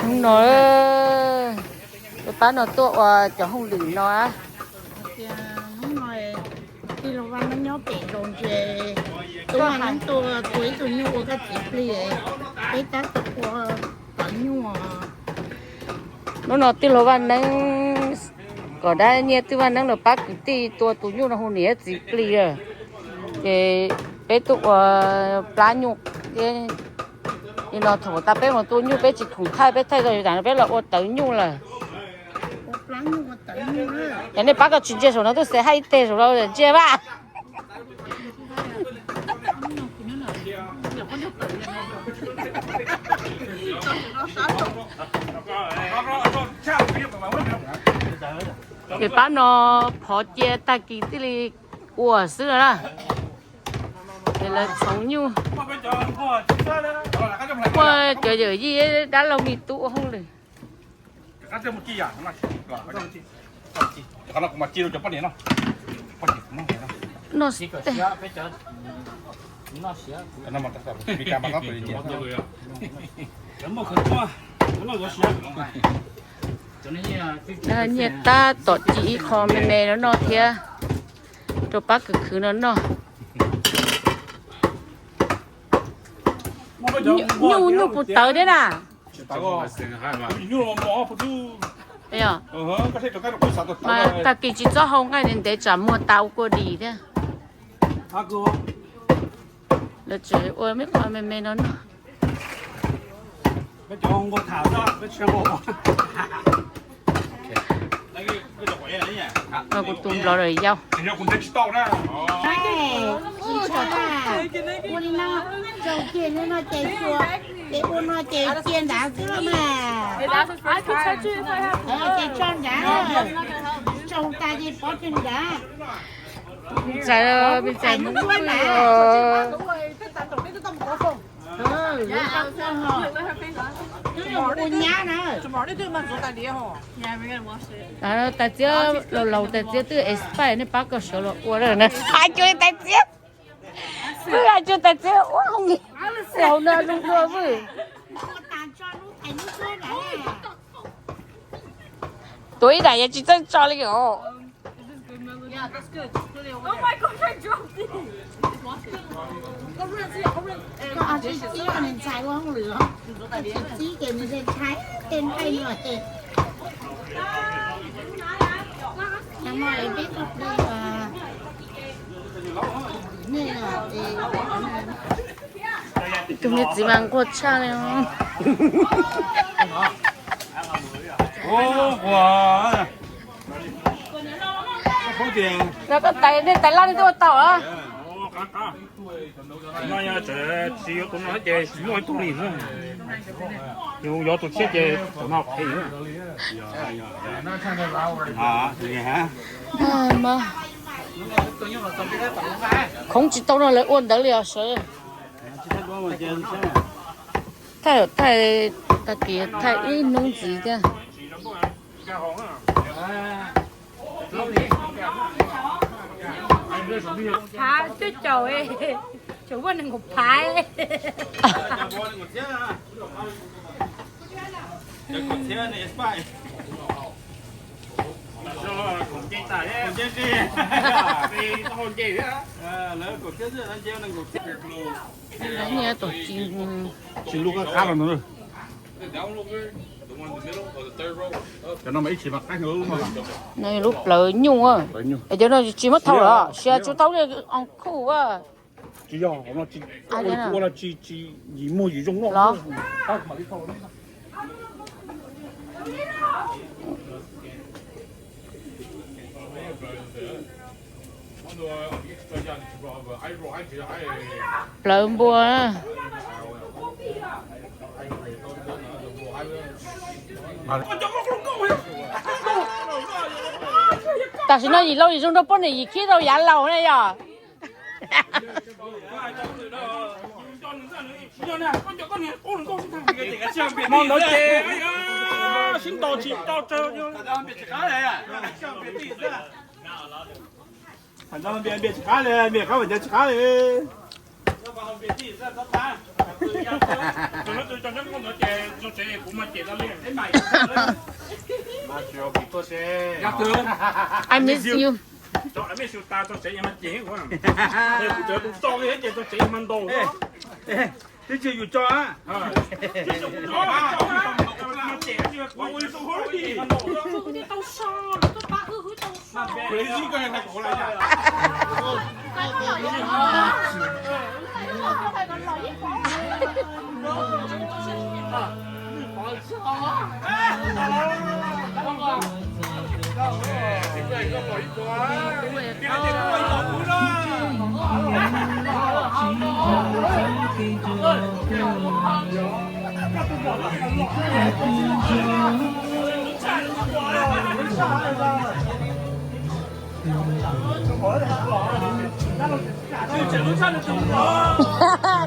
Hnub no, pab no tuaj ua cov hauj lwm no. Hnub no tij laug Vaj Neeb nyob pem zos ntses, tuaj tuaj tua ib tug nyuj ua koj txiv plig, peb tab tom ua tov nyuj. Hnub no tij laug Vaj Neeb kom dab nyiaj twb Vaj Neeb los pab kwv tij tua tus nyuj no hu niam txiv plig lawm. Ces peb tuaj ua plab nyuj thiab. Nim no thaum tas peb mus tua nyuj peb tsis khoom thaij, peb thaij tau tas no peb los ua tawv nyuj lawm. Yog nej pab koj tsis ntsia saum no tub xav hais ib teg saum no ntsia vaj. Ces pab no phov cia tag kis thiaj li ua xwb no na. Ces lawv txhoov nyuj, muaj cov yawm yij dab laug me tub ua hauj lwm. Nyiaj tab tom ci ib qho me me no noj thiab, rau pab kwv khwv no noj. Nyuj, nyuj puas tawv thiab na? Mas tag kis tsis txhob hau nqaij ntev ntev tsam muag tas ua kua dis thiab. Lawv tseem ua me qho me me no noj. Ua kuv tus nplog lawm yau. Ua li no, rau kiag no ces ua no ces cia nrad xwb mas. Ces tso nrad, tso tas ces pov kiag nrad. Txais, txais mus. Tais txiab laus laus, tais txiab twb expire, nej pab koj sawv los ua na. Hais cuag li tais txiab, wb hais cuag tais txiab ua hauj lwm, laus no zoo dua vwj. Tuav ib daim yeej tsis txawj tso li os. Koj tsis txib nws ntxhais ua hauj lwm os, tsis txib ces nws ntshai tej nqaij no. Tus me txiv mas nquag tshaj li. Koj tais, nej tais laj nej twb ua tau a. Tsis yuav tus no ces tsis muaj ib tug li xwb. Yus yuav tus tshiab ces tus no phem. Khoov tsis tau no lawv ua ntawd li os sawv. Thaij, thaij, tag kis thaij ib hnub ntxiv thiab. Phav twb caum, caum ua nees nkaum phav. Nyiaj tom ci. Tsis lub qab qab los no. Cov no mas ib tsis mas qab no. No lub plawv nyuj, es cov no tsis muab thau los sis tsis tau li on khuj a. Tsis yog, ua no tsis, tsis yim muag yim zoo los. Plawv npua. Tam sim no yim laus yim zoo rau poj niam yim khib rau yav laus na yog. Sib ntaus tsis tau tsawg. Npias tsis qab li, npias qab npias tsis qab li. I miss you. Twb tsis yus tso.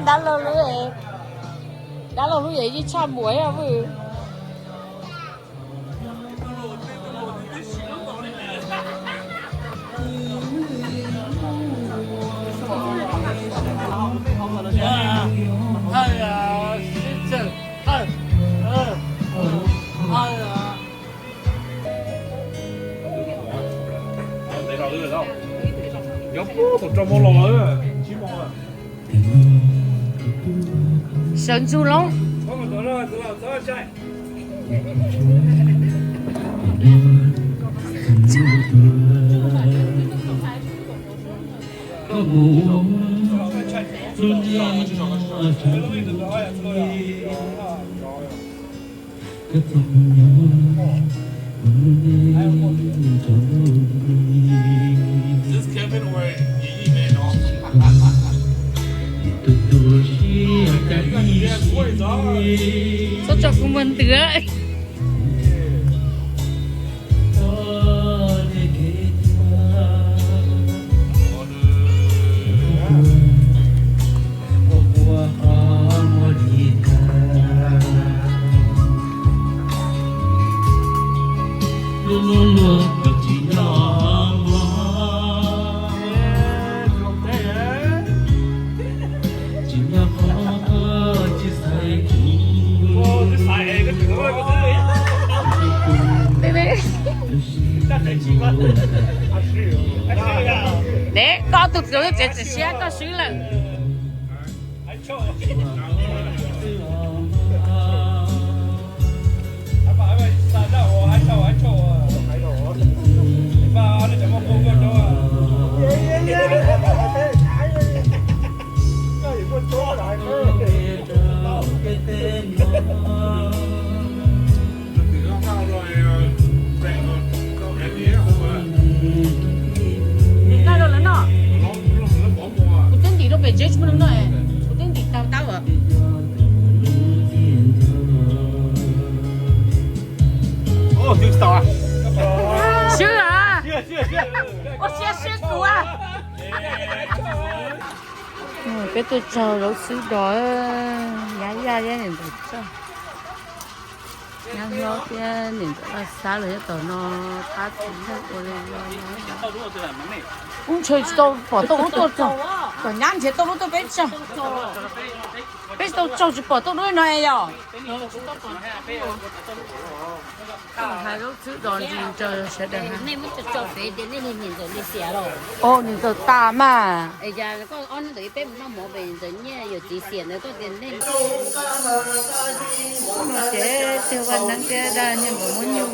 Dab laug lub, dab laug lub yeej tshaj muag. Sawv ntsug lawm. Txhob tso kuv muag ntws. Neb, koj tus txiv tsev tsis siab koj swb lawm. Nws tau rau lawv no. Kuv twb ntim rau pem tsev tsis muaj neeg no, kuv twb ntim tau tau. Swb a, ua siab swb kuv a. Peb tuaj tsaug zaub xwb dos, nyab Yaj thiab niam ntxawm Tsaj, nyab Hlob thiab niam ntxawm Vaj Xab los nyob tom no pab txiv neej ua li los. Ub, ntshe tsis tau pom tau lub tuaj tsaug, kom nyab nrhiav tau lub tuaj peb tsaug. Peb tsis tau tsaug tsis pom tau lub no yom. Hais lub xwb dos ntsis rau sawv daws. Nej muab tso pem tias nej niam ntxawm li xiam los? Ov, niam ntxawm tas mas. Ces twb Vaj Neeb thiab Dab Neeg nkawd muab nyuj,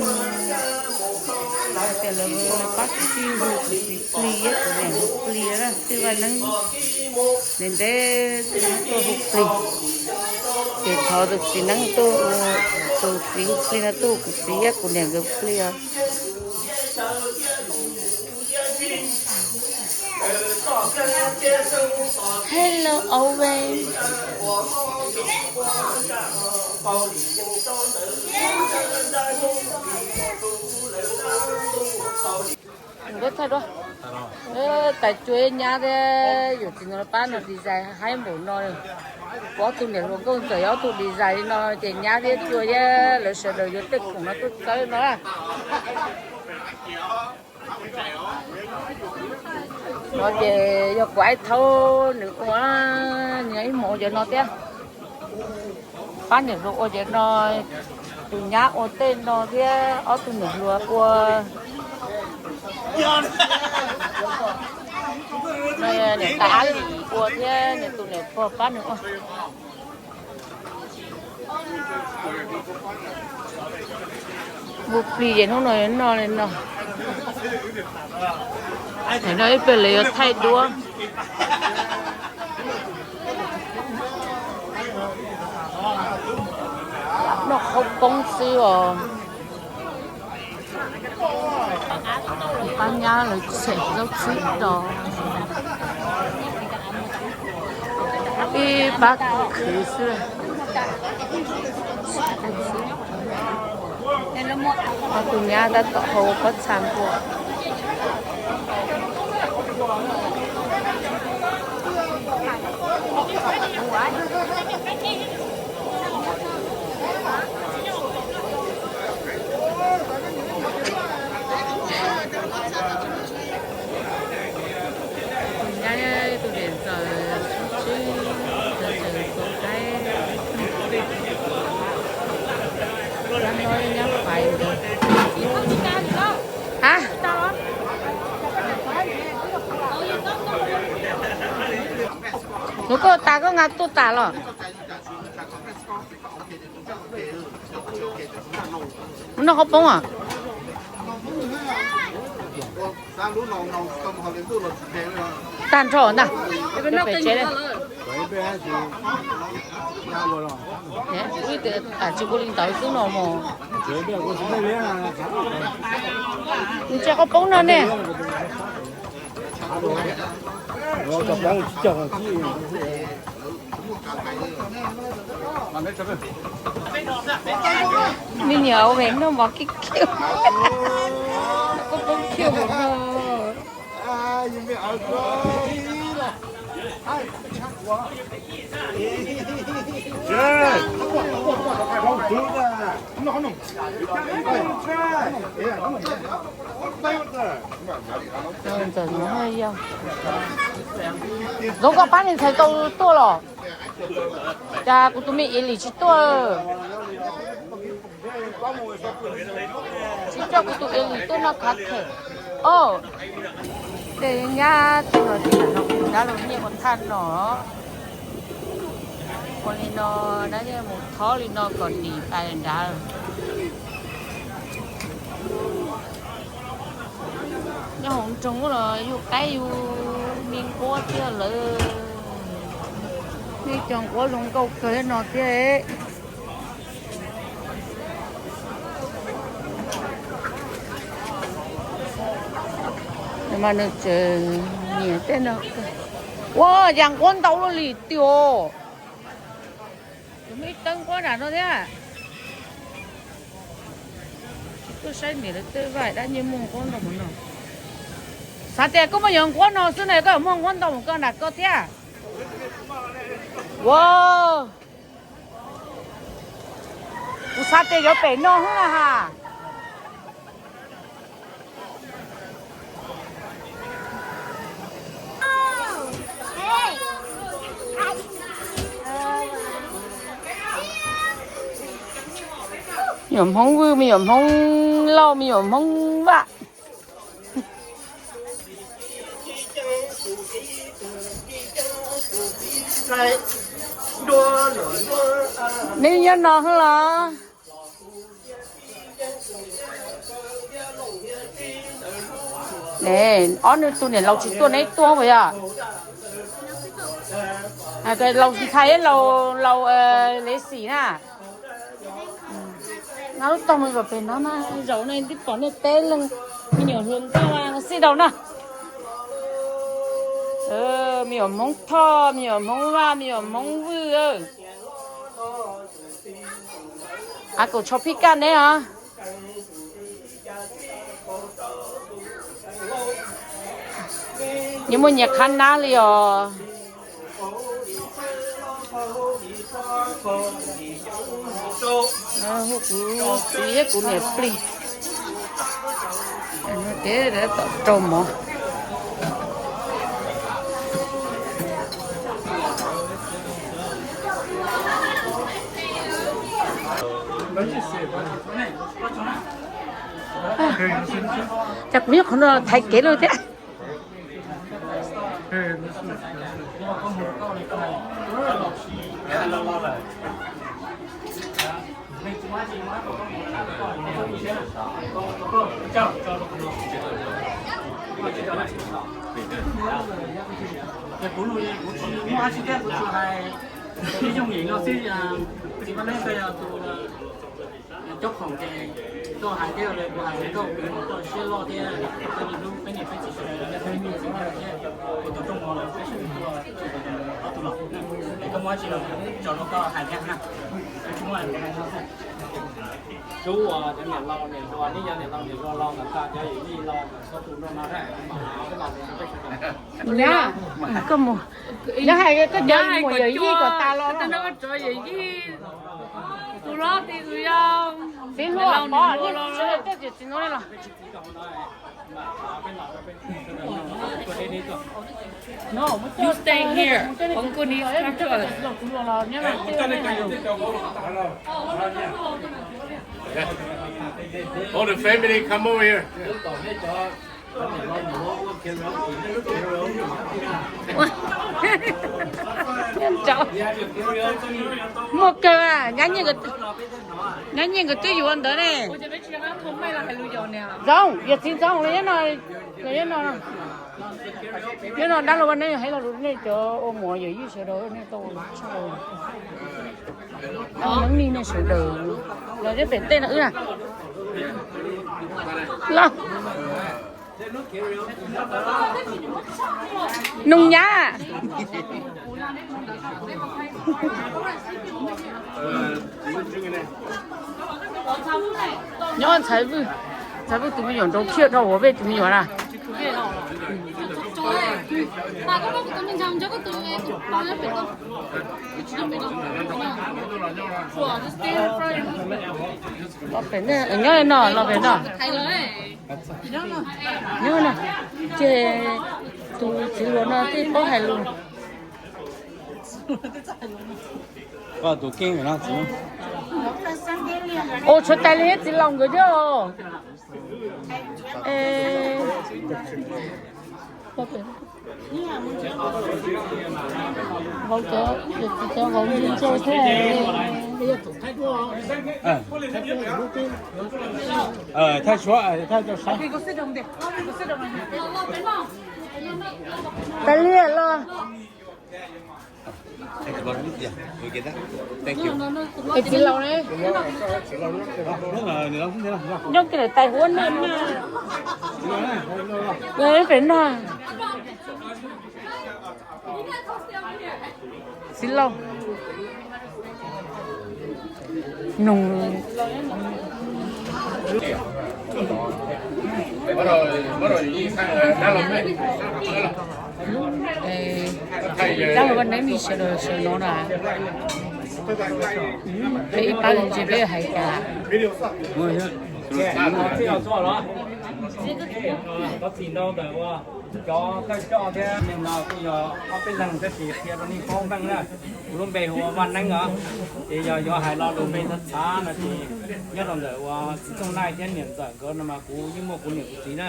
tias lawv pab kwv tij hu kuv txiv plig thiab kuv niam hu plig, twb Vaj Neeb ntev ntev tuaj hu plig. Ces thov tus txiv neeb tuaj, tus txiv hu plig no tuaj hu kuv txiv thiab kuv niam nkawd plig os. Hello, Owen. Thaij dua. Tais Cua nyab thiab yawm txiv no pab no design haib npaum no. Kuv ob tug niam hluas nkauj ntxawm ob tug design li no ces nyab thiab Cua thiab lawv sawv daws yuav tej khoom no tuaj txawb no. No ces yog kuv aib thaub nws ua, nws ib hmos cov no thiab. Pab niam hluas ua ces no, tus nyab ua tej no thiab ob tug niam hluas ua, niam tais Ab Lis ua thiab nws tus niam pog pab nws ua. Mus plig ces hnub no yuav noj li no. Thaum no ib pliag lawv yuav thaij duab. Noj qhaub poob xwb os. Pab nyab lawv tshem zaub txhwb rau. Ib pab khwv xwb. Ob tug nyab tab tom hau pob txha npua. Tus nyab, tus niam ntxawm sib tsib, tus ntxawm tus qaib, nyab no nyab pais ntawd. Ha, hnub koj tas koj nqa tuaj tas los. Mus noj qhaub poob os. Tag nrho ntag, pem tsev. Wb tias tam tsis ua li ntawd xwb no mos. Nws tsis qhaub poob no ne. Me nyuam ua pem noj mov kiv khiav, qhaub poob khiav mus no. Ntxawm no yog Zoov, koj pab niag ntxhais tau tuaj los? Cas kuv tus me Elis tsis tuaj? Tsis coj kuv tus Elis tuaj noj khav khem. Os, tej nyab tej no ces lam no kuv dab laug nyiaj ua thaj no. Ua li no, dab yeej mus thob li no kom dim pais nrad. Nyob hauv nroog los yug qaib yug me nquab thiab lawm. Nej cov nquab zoo nkauj kawg no thiab. Mas nws tseem nyiam tej no. Ua cas nquab ntau luaj li tiag. Tus me ib tawb nquab nram no thiab. Tsis tuaj saib niam lawv tej vaj dab nyiaj muaj nquab ntau mus no. Xav tias koj muaj yuav nquab no xwb na, koj yuav muaj nquab ntau mus koj nram koj thiab. Ua, kuv xav tias yuav pem no xwb na ha. Me nyuam Hmoob Vwj, me nyuam Hmoob Lauj, me nyuam Hmoob Vaj. Neb nyob no xwb los? Ne, ob nws tus niam laus tsis tuaj, neb tuaj puas yog? Laus ntxhais, laus, laus Lev Xis na. Nqa lub tog mus zaum pem no mas, zaum no twb pom nej peb leeg me nyuam hluas nkauj mas xij daus na. Me nyuam Hmoob Thoj, me nyuam Hmoob Vaj, me nyuam Hmoob Vwj. A, kuv tsho phij kaj neb os. Nyias muaj nyias qhab nab li os. Hu kuv txiv thiab kuv niam plig. Kev tom rau mov. Cas kuv nyob qhov no thaiv kev lawm thiab. Kuv tsis muaj dab tsi thiab, kuv tsuas hais ib yooj yim no xwb, txiv Vaj Neeb koj yog tus cob phoom ces koj hais thiab, kuv hais koj kwv los koj siab loj thiab, koj niaj hnub peb niam peb txiv sawv daws peb me txiv thiab, kuv tus rooj mov los peb sawv daws tuaj ob tug los, es koj muaj dab tsi los tso rau koj hais thiab na. Tsis muaj. Rub uas cov niam laus niam hluas, nej yog niam laus niam hluas los kom tag, cov yawm yij los kom txhob tu nrog no thiab, mam los peb los rau peb sawv daws. Koj mus, nyob hais koj cov muam yawm yij kom tas los. Tus hlob tis tus yau. Txiv hluas, pov, sawv daws tuaj txiv hluas los. You stay here. Hong Kong is come to us. All the family, come over here. Muaj kawg, nyab nyiaj nkawd twb yuav ntawd ne. Zoo, yog txiv Ntxoov los nyob no, los nyob no, nyob no dab laug Vaj Neeb hais los nej cov ua muam yawm yij sawv daws nej tau tshaj, nej sawv daws los nyob pem tej no wb na. Los. Noog nyab. Nyob Ntxhais Vwj, Ntxhais Vwj tus me nyuam nrau phiaj dhau ua Vej tus me nyuam na. Los pem no, nyob no, los pem no. Nyob no, ces tus txiv hluas no thiaj paub hais lus. Koj tus keeb no txiv. Ua tshuav tais li txiv laus nkawd thiab os. Hauv cov, cov hauv ntse thiab. Thaij suab, thaij rau sab. Tais li los. Es txiv laus ne? Nyob kiag lawm tais huab no. Pem no. Txiv laus. Noog. Dab laug Vaj Neeb nej sawv daws sawv no na. Peb ib pab ntse peb hais cas. Cov txiv ntau ntawm ua cov thawj coj thiab neeg no kuj yog ob peb leeg tab sis qhia rau nej paub meej na. Kuv lub npe hu ua Vaj Neeb os. Ces yog yuav hais lo lus npe txhav txhav no ces nyob rau ntawm ua txiv Txooj Naij thiab niam ntxawm nkawd no mas kuv yeej muaj kuv niam kuv txiv na.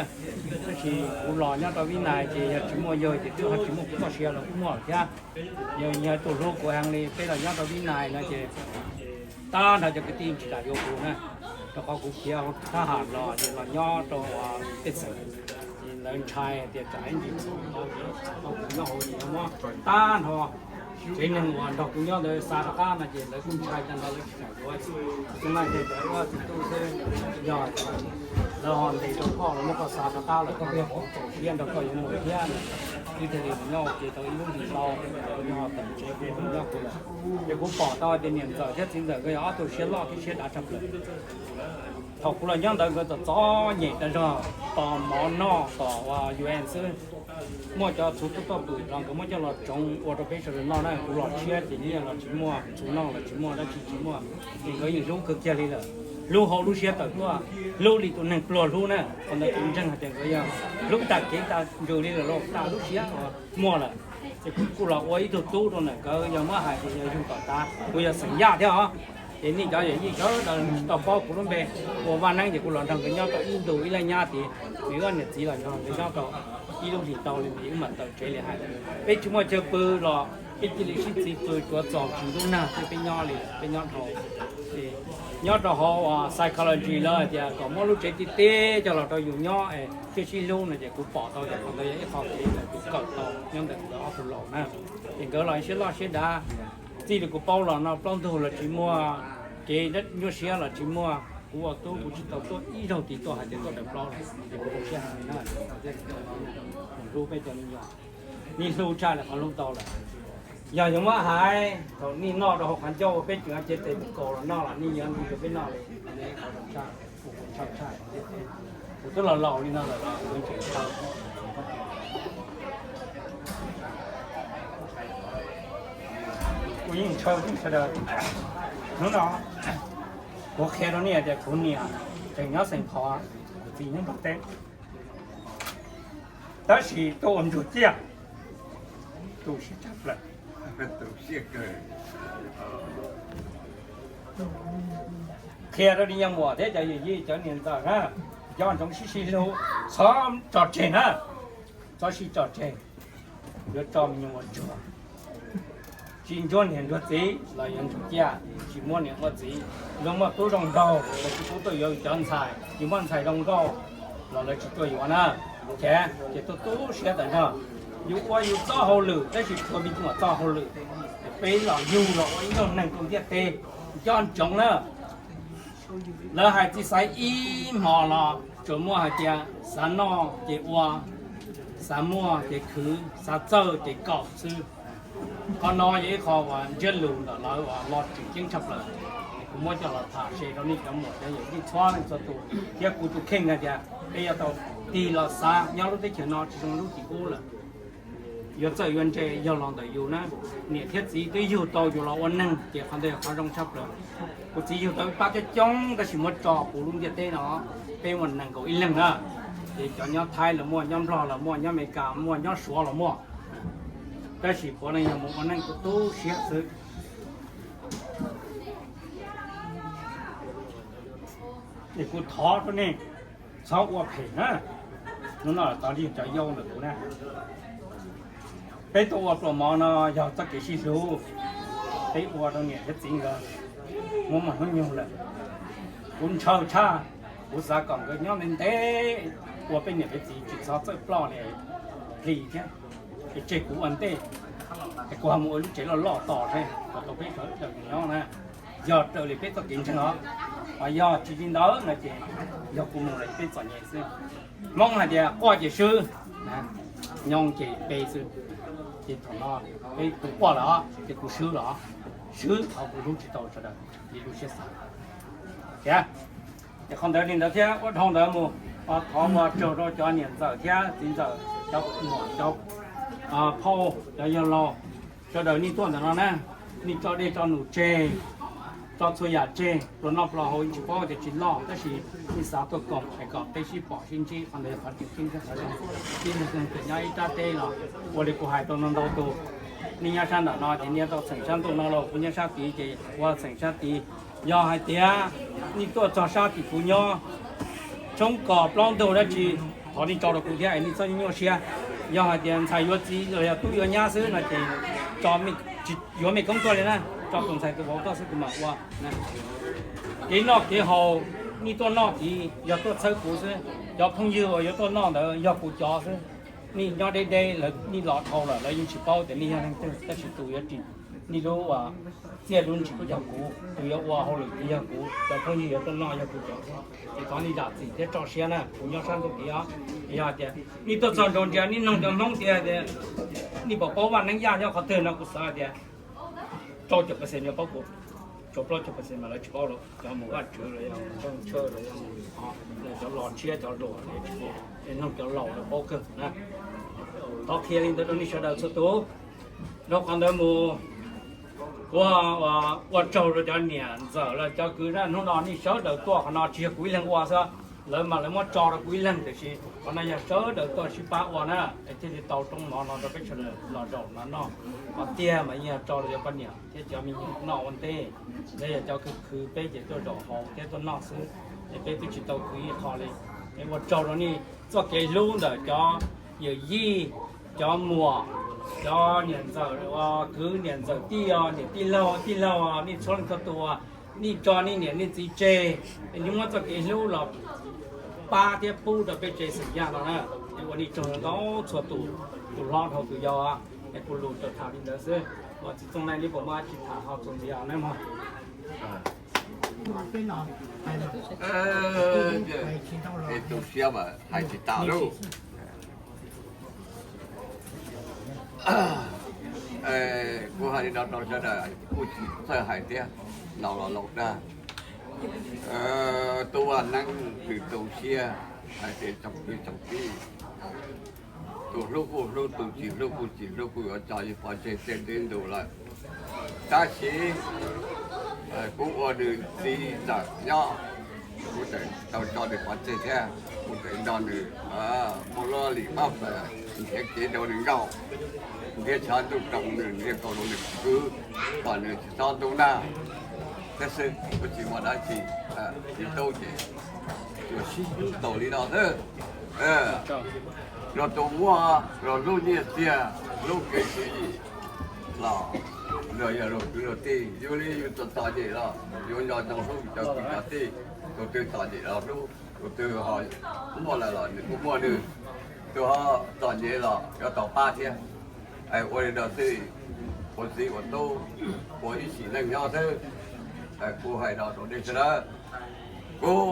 Tab sis kuv los nyob rau Vib Nais ces yog tsis muaj yawg ces twb ho tsis muaj kuv txoj sia los kuj muaj lawm thiab. Yog yog tus hlub kuv heev li peb los nyob rau Vib Nais no ces tab nrho cov kwv tij tsis kam yuav kuv na, rau qhov kuv khiav thab ham los ces los nyob rau tej xeem, ces lawv ntshai tias tsam ib ntsis kuv nyob hauv ces muab tab nrho tsev neeg uas nrog kuv nyob ntawd xa rov qab no ces lawv kuj ntshai tag nrho lawv tsis kam yuav. Txooj Naij thiaj tias ua txiv tub xwb, yog lawv ho ntes rau koj los muab koj xa rov qab lawm koj thiaj pom txaus siab nrog koj yuav mus thiab. Wb thiaj li mus nyob ua ke tau ib lub hlis ntau, nyob tawm tsev kuv mus nyob kuv lawm. Ces kuv pom tau tias niam ntxawm thiab txiv ntxawm nkawd yog ob tug siab loj thiab siab dav tshaj plaws. Thaum kuv los nyob ntawd nkawd txom txom nyem tas zog, tos mov noj tom ua U N xwb. Muaj cov txhuv tuaj tuaj pwm los nkawd muab coj los tsoov ua rau peb sawv daws noj na. Kuv los tshiab ces nyiaj los tsis muaj, txhuv noj los tsis muaj, dab tsi tsis muaj, ces nkawd yeej hlub kawg kiag li lawm. Hlub hauv lub siab tawm tuaj, hlub li tus neeg pluag hlub na. Qhov ntawd kuv ntseeg hais tias nkawd yog hlub tag kev tag ntsws li lawm lauj, tag lub siab uas muaj lawm. Ces kuv kuj los ua ib tug tub rau ntawm nkawd, yog muab hais tias yog yug tom tav, kuv yog xeem Yaj thiab os. Ces nej cov yawm yij sawv daws tau paub kuv lub npe ua Vaj Neeb ces kuv los nrog nkawd nyob rau ib ntu ib leeg nyob tid, nws ob niam txiv los nrog nkawd nyob rau ib lub hlis ntau li ntawd wb mam tawm tsev li hais. Peb tsis muaj chaw pw los peb cia li sib txiv pw tsuav txaus tsis ntub nag thiab peb nyob li peb nyob dhau. Nyob rau hauv psychology lawv hais tias kom muab lub tsev tiag tiag coj los rau yus nyob es thiaj sib hlub no ces kuv pom tau tias qhov ntawd yog ib qho kev uas kuv kawm tau nyob ntawm nkawd ob tug laus na. Ces nkawd los siab loj siab dav, txij li kuv paub los no plaub ntug los tsis muaj, kev nyuaj siab los tsis muaj. Kuv ua tub kuv tsis tau tuaj ib zaug tid tuaj hais tias tuaj daws plaub los ces kuv zoo siab heev na. Hlub peb cov me nyuam, nej hlub tshaj li qhov hlub tau lawm. Yog yuav muab hais thaum nej noj rau hauv qhov ncauj peb tseem cev tes mus kaus los noj los nej yuav nrog peb noj li, qhov zoo tshaj, kuv tshaj tshaj. Kuv twb los laus li no lawm los kuv tseem ntshaw. Kuv yeej ntshaw sawv daws. Hnub no kuv qhia rau nej tias kuv niam tseem nyob Xeem Phos, kuv txiv nyob Nplog teb, tab sis tuaj ua ntsuag ciaj, tu siab tshaj plaws. Qhia rau li nyuag muam thiab cov yawm yij cov niam ntxawm na, nco ntsoov sib sib hlub, txhob tso tseg na, txhob sib tso tseg. Yuav tso me nyuam ua ntsuag, tsis ntsuag niam ntsuag txiv los yuav ntsuag ciaj, tsis muaj niam muaj txiv. Luag muaj tub zoo nraug los tsis pub tuaj yuav cov ntxhais, tsis muaj ntxhais zoo nkauj los lawv tsis tuaj yuav na. Ces, ces tuaj tu siab tawm nrog yus ua yus txoj hauj lwm tab sis tshuav me nyuam txoj hauj lwm. Peb los yug los ua ib zaug neeg rau ntiaj teb, nco ntsoov na. Lawv hais txiv xaiv ib hmo los tsuas muaj hais tias xav noj ces ua, xav muaj ces khwv, xav txawj ces kaum xwb. Qhov no yog ib qho uas ntsiab lus ntawm lawv uas lo tseem ceeb tshaj plaws. Kuv muab coj los tham se rau nej cov muam cov yawm yij txhua leej txhua tus thiab kuv tus kheej hais tias peb yuav tau tig los xav nyob lub teb chaws no tsis zoo lub tim ub lawm. Yuav txawj yuav ntse yog los ntawm yus na. Niam thiab txiv twb yug tau yus los ua neeg ces qhov ntawd yog qhov zoo tshaj plaws. Kuv txiv yug tau ib pab coob coob tab sis muab tso puv lub ntiaj teb no, peb muaj nees nkaum ib leeg na. Ces cov nyob Thaib los muaj, nyob Nplog los muaj, nyob Amelikas muaj, nyob Suav los muaj. Tab sis puav leej yog mus ua neej tu tu siab xwb. Es kuv thov rau nej txhob ua phem na. Hnub no txog li cov yau ntawm kuv na, peb tuaj ua pluas mov no yog txoj kev sib hlub, peb ua rau niam thiab txiv nkawd muab muag hnub nyoog lawm. Kuv ntshaw tshaj, kuv xav kom nkawd nyob ntev ntev, ua peb niam peb txiv tsis txhob txawj ploj li, plis thiab. Es tseg kuv ua ntej, es kuv ho mus ua lub tsev loj loj tos seb kom tau peb sawv daws nyob na. Yog raws li peb txoj kev ntseeg os, ho yog tsis li ntawd no ces yog kuv mus lawm peb txom nyem xwb. Hmoob hais tias quaj ces swb, nyob ces pe xwb. Ces thaum no peb, kuv quaj lawm ces kuv swb los, swb qhov kuv hlub tsis tau sawv daws li lub siab xav. Ces qhov ntawd li ntawd thiab ua dhau ntawd mus, thov ua tsaug rau cov niam ntxawm thiab txiv ntxawm, cov muam, cov phauj, cov yawg laus, sawv daws nej tuaj ntawm no na, nej tso dej tso num tseg, tso txhua yam tseg, pluas noj pluas haus tsis paub tias tsis loj tab sis nej xav tuaj koom es kom peb sib pom sib ntsib, qhov ntawd yog qhov tseem ceeb thiab qhov zoo. Peb neeg nyob ib sab teb los ua li kuv hais rau ntau ntau tus, nej nyob sab nram no ces nej tau txheem sab ntuj no los kuv nyob sab tid ces kuv txheem sab tid. Yog hais tias nej tuaj txog sab tim kuv nyob, tshoob kos plaub ntug dab tsi, thov nej tso rau kuv thiab es nej txhob nyuaj siab. Yog hais tias ntxhais yuav txiv los yog tub yuav nyab xwb no ces tso, tsis yuav mej koob tuaj li na, tso tus ntxhais tus vauv tuaj xwb kuv mam ua. Kev noj kev haus, nej tuaj noj tid yog tuaj txhawb kuv xwb. Cov phooj ywg uas yuav tuaj noj ntawd yog kuv cov xwb. Nej nyob deb deb, lawv nej los dhau lawm lawv yeej tsis paub tias nej yog leej twg, tab sis tus yuav ris nej lub txiaj lub ntsig yog kuv, tus yuav ua hauj lwm yog kuv, cov phooj ywg yuav tuaj noj yog kuv cov xwb. Ces thov nej zam txim thiab tso siab na, kuv nyob sab ntuj tid os. Yog hais tias nej tuaj txog nrau nrias nej noog cov Hmoob tias nej puas paub Vaj Neeb Yaj nyob qhov twg no kuv xav hais tias rau caum percent yuav paub kuv, tsuas plaub caug percent mas lawv tsis paub lawm, cov mus Vaj Tswv los yog mus Nrooj Tshawj los yog mus cov los tshiab cov luam, noog cov laus lawv paub kawg na. Thov qhia li ntawd rau nej sawv daws txhua tus. Dhau qhov ntawd mus, kuv ua tsaug rau cov niam ntxawm los cov kwv zaj hnub no nej sawv daws tuaj qhov no tsis yog kuv ib leeg ua xwb, Lawv mas lawv muab tso rau kuv ib leeg, tiam sis qhov no yog sawv daws tuaj sib pab ua na, es thiaj li tau roob mov no rau peb sawv daws los zaum no noj. Qhov tiag mas yeej yog tso rau cov poj niam thiab cov me nyuam noj ua ntej. Lawv yog cov khwv khwv, peb ces tuaj zaum haus thiab tuaj noj xwb, es peb twb tsis tau khwv ib qho li. Es ua tsaug rau nej txoj kev hlub ntawm cov yawm yij, cov muam, cov niam ntxawm, kwv niam ntxawm tij, niam tij laug tij laug, nej txhua leej txhua tus, nej tso nej niam nej txiv tseg, es nej muab txoj kev hlub los pab thiab pub rau peb tsev xeem Yaj no na. Es ua nej tsaug ntau txhua tus, tus hlob dhau tus yau, es kuv lus tsuas tham li ntawd xwb. Ua txiv Txooj Nai, nej puas muaj dab tsi tham ho txuas ntxiv ne mog? Tu siab mas hais tsis tas lauj. Kuv hais li no rau sawv daws kuj tsis txawj hais thiab, laus los laus dag. Tub Vaj Neeb nws tu siab hais tias tsoom kwv tsoom tij, tus hlub kuj hlub, tus tsis hlub kuj tsis hlub, kuj yuav tso yus pov tseg tej tib ntus lawm. Tab sis kuv ua nws txiv ntxawm nyob, kuv tseem tau tso nws pov tseg thiab, kuv tseem nrog nws muaj lub lim pab plaws nrhiav kev rau nws nkauj, nrhiav tshav ntuj rau nws, nrhiav kaus rau nws kwv, kom nws tsis txhob ntub nag thiab xwb, kuj tsis muaj dab tsi. Txiv tub ces tsuas sib hlub tau li no xwb. Luag tus muaj luag lub nyiaj txiag, lub kev tswv yim los luag yog luag kwv luag tij, yus li yus txom txom nyem los yuav nco ntsoov hlub cov kwv cov tij, tus twg txom nyem los hlub, tus twg ho muaj lawm los nws kuj muaj nws, tus ho txom nyem los yuav tau pab thiab. Ua li no xwb, ua txiv ua tub, ua ib sim neej nyob xwb. Kuv hais no rau nej sawv daws, kuv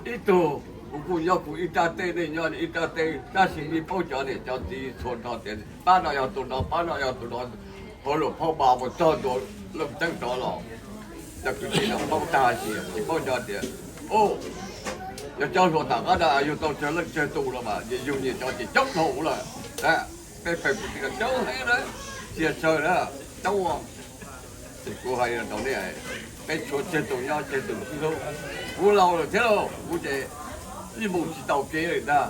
ib tug, kuv kuj nyob kuv ib rab teb, nej nyob nej ib rab teb, tab sis nej paub cov niam cov txiv txhua nrho tias pab no yog tus no, pab no yog tus no, hauv lus phauj mas mus txog ntua Looj Ceeb rov los, cov kwv tij no paub tag sis tsis paub cov tias, o, yog cov hluas tom qab no yug tau tsawg leej tsawg tus los mas yug nyias cov ces coob dhau lawm. Peb pawg kwv tij no coob heev na, txias tsawg na, coob. Ces kuv hais rau nej, peb tshuav tsawg tus nyob tsawg tus sib hlub. Kuv laus lawm thiab lauj, kuv ces ib mus tsis tau kev lawm ntag,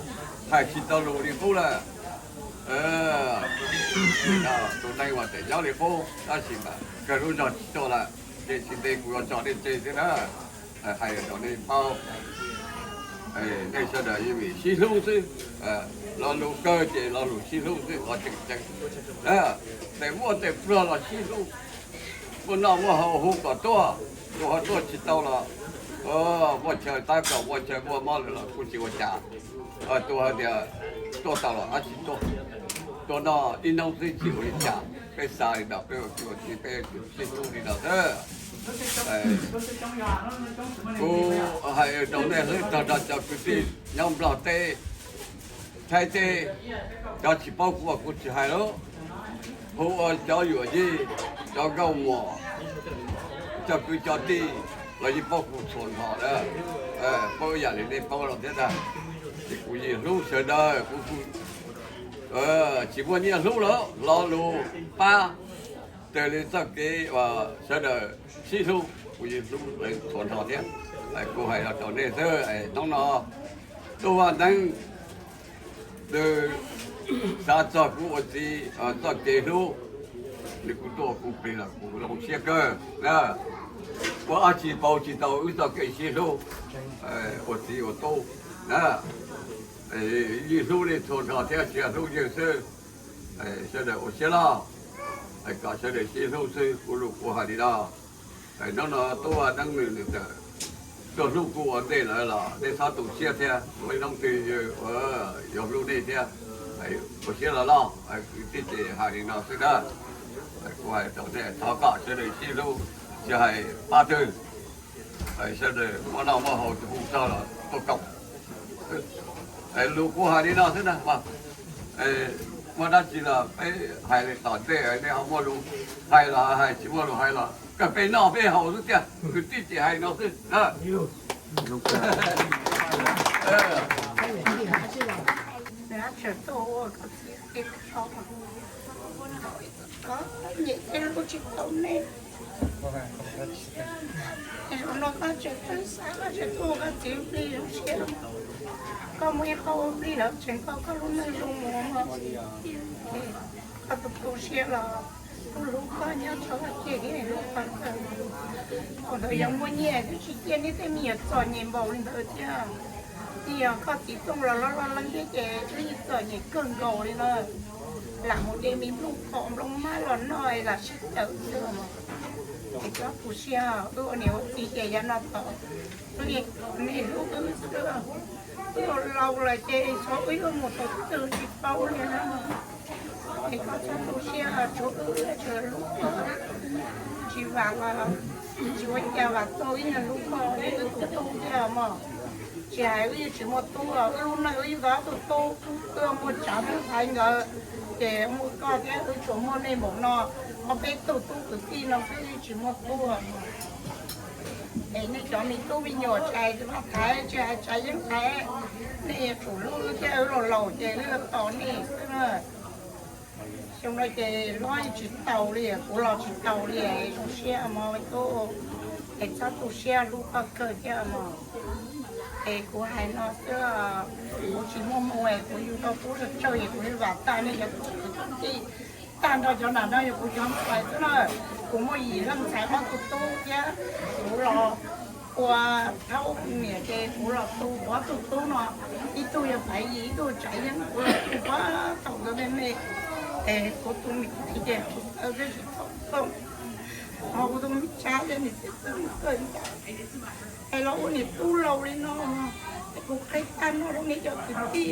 hais tsis tau lus li qub lawm. Tus neeg uas tseem nyob li qub tab sis mas kawg lub zog tsis tuaj lawm, ces tsis ntev kuv yuav tso nej tseg xwb na. Hais rau nej paub, nej sawv daws yeej vim sib hlub xwb, lo lus kawg ces lo lus sib hlub xwb, qhov tseem ceeb. Tes muaj tes pluag los sib hlub, muaj noj muaj haus hu kom tuaj, tus ho tuaj tsis tau los muaj chaw tab kaum, muaj chaw muaj mob lawm los kuj tsis ua cas. Tus hais tias tuaj tau los dab tsi tuaj, tuaj noj ib hnub xwb tsis ua li cas. Peb xav li ntawd, peb ua kwv ua tij peb sib hlub li ntawd xwb. Kuv hais rau nej hlub tag nrho cov kwv tij nyob Nplog teb, Thaib teb, cov tsis paub kuv kuv tsis hais lawm. Hu ua cov yuam yij, cov nkauj muam, cov kwv cov tij los yeej paub kuv txhua nrho na, paub ib yam li nej paub no thiab ntag. Ces kuv yeej hlub sawv daws, kuv tsis muaj nyiaj hlub lawm, lo lus pab raws li txoj kev uas sawv daws sib hlub, kuv yeej hlub txhua nrho thiab. Kuv hais los rau nej xwb, hnub no Tub Vaj Neeb nws xav txog kuv ua txiv txoj kev hlub, nws kuj tuaj kuv plig los kuv zoo siab kawg. Ua dab tsi pauv tsis tau wb txoj kev sib hlub ua txiv ua tub na. Yeej hlub nej txhua nrho thiab tsis yog hlub yawg xwb. Sawv daws ua siab loj, kom sawv daws sib hlub xwb, kuv lus kuv hais li no. Hnub no Tub Vaj Neeb nws txawm tuaj hlub kuv ua ntej lawm los nej txhob tu siab thiab, ua ib hnub twg yuav hlub nej thiab. Ua siab loj loj, kwv tij ces hais li no xwb na. Kuv hais rau nej thov kom sawv daws sib hlub, tsis hais pab twg, sawv daws muaj noj muaj haus hu txog los tuaj koom. Lus kuv hais li no xwb na, muaj dab tsi los peb hais li tom ntej, nej ho muaj lus hais los hais, tsis muaj lus hais los kawg peb noj peb haus xwb tiag, kwv tij ces hais no xwb. Zaum no koj tseem txawj xav, koj tseem tuaj ua koj txiv plig zoo siab. Koj muaj ib qho ua plig lawm tseem koj koj lub neej zoo mus no. Koj tus tu siab los kuj hlub koj nyob txog koj kiag thiab hlub koj kawg. Thaum ntawd yog muaj nyiaj twb tsis ciaj neb tej me nyuam txom nyem npaum li ntawd thiab. Yog koj txiv tuaj los loj loj leej thiab ces twb txom nyem kawg nkaus li na. Lam mus de me nplooj qos nplooj mab los noj lam sib tawm xwb. Es koj tu siab, wb ua niam ua txiv ces yav no tod wb niam hlub wb xwb. Wb laus lawm ces xyov wb yuav mus thaum twg tsis paub li na. Es koj txhob tu siab, tsuav wb tsuas hlub koj, tsis vam los tsis ua cas vam tau ib yam hlub koj li wb tus tub thiab mog. Tsis hais wb yeej tsis muaj tub, wb lub neej wb yeej tau ob tug tub, wb muaj tsav thiab ntxhais nkawd, ces muaj koj thiab wb tsuas muaj nej npaum no, ob peb tug tub kwv tij no xwb yeej tsis muaj tub. Es nej cov me tub me nyuam tsis hais Vaj Thaiv tsis hais Tsav Yeeb Thaiv, nej yuav tsum hlub wb thiab, wb laus laus ces wb yuav tos nej xwb na. Xyoo no ces hlob tsis taus li, kuv los tsis taus li, zoo siab mog tub. Es txhob tu siab, hlub koj kawg thiab mog. Es kuv hais no xwb, kuv tsis muaj hmoo es kuv yug tau tub tsawg tsawg es kuv vam tag nej cov tub kwv tij, tag nrho cov nram no yog kuv cov ntxhais xwb na. Kuv muaj yim leej ntxhais ob tug tub thiab, kuv los ua thaub niam ces kuv los tu kuv ob tug tub no, ib tug yog Paiv Yis ib tug Tsav Yeeb, kuv los tu kuv thaum nkawd me me. Es kuv tus me txiv ces kuv txawj tsis tau tooj, ho kuv tus me tsav ces niam txiv txawj mus kawg ntawd. Es los ua niam tub laus li no, es kuv qhia tag no rau nej cov kwv tij.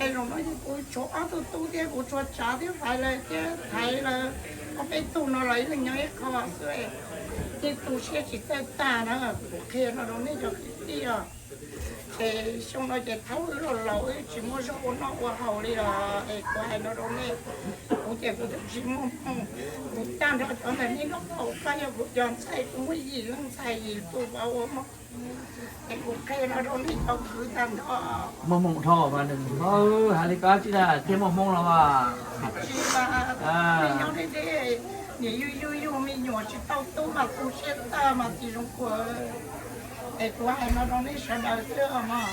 Es zaum no ces kuv tshuav ob tug tub thiab kuv tshuav Tsav thiab Faiv lawv thiab Thaiv lawv, ob peb tug no los ib leeg nyob ib qho xwb. Yeej tu siab tsis txawj tag na, kuv qhia no rau nej cov kwv tij os. Es xyoo no ces thaum wb los laus wb tsis muaj zog ua noj ua haus li los es kuv hais no rau nej, kuv ces kuv twb tsis muaj hmoo. Kuv tag nrho cov ntawm nej nraub qaum koj yog kuv cov ntxhais, kuv muaj yim leej ntxhais yim tus vauv ua mog. Es kuv qhia no rau nej cov kwv tag nrho. Muaj hmoo dhau mas nws hais li koj tsis dag thiaj muaj hmoo los mas. Tsis mas, nyob deb deb, niam yug yug yug me nyuam tsis tau tub mas tu siab tag mas tsis zoo kuv. Es kuv hais no rau nej sawv daws xwb mog.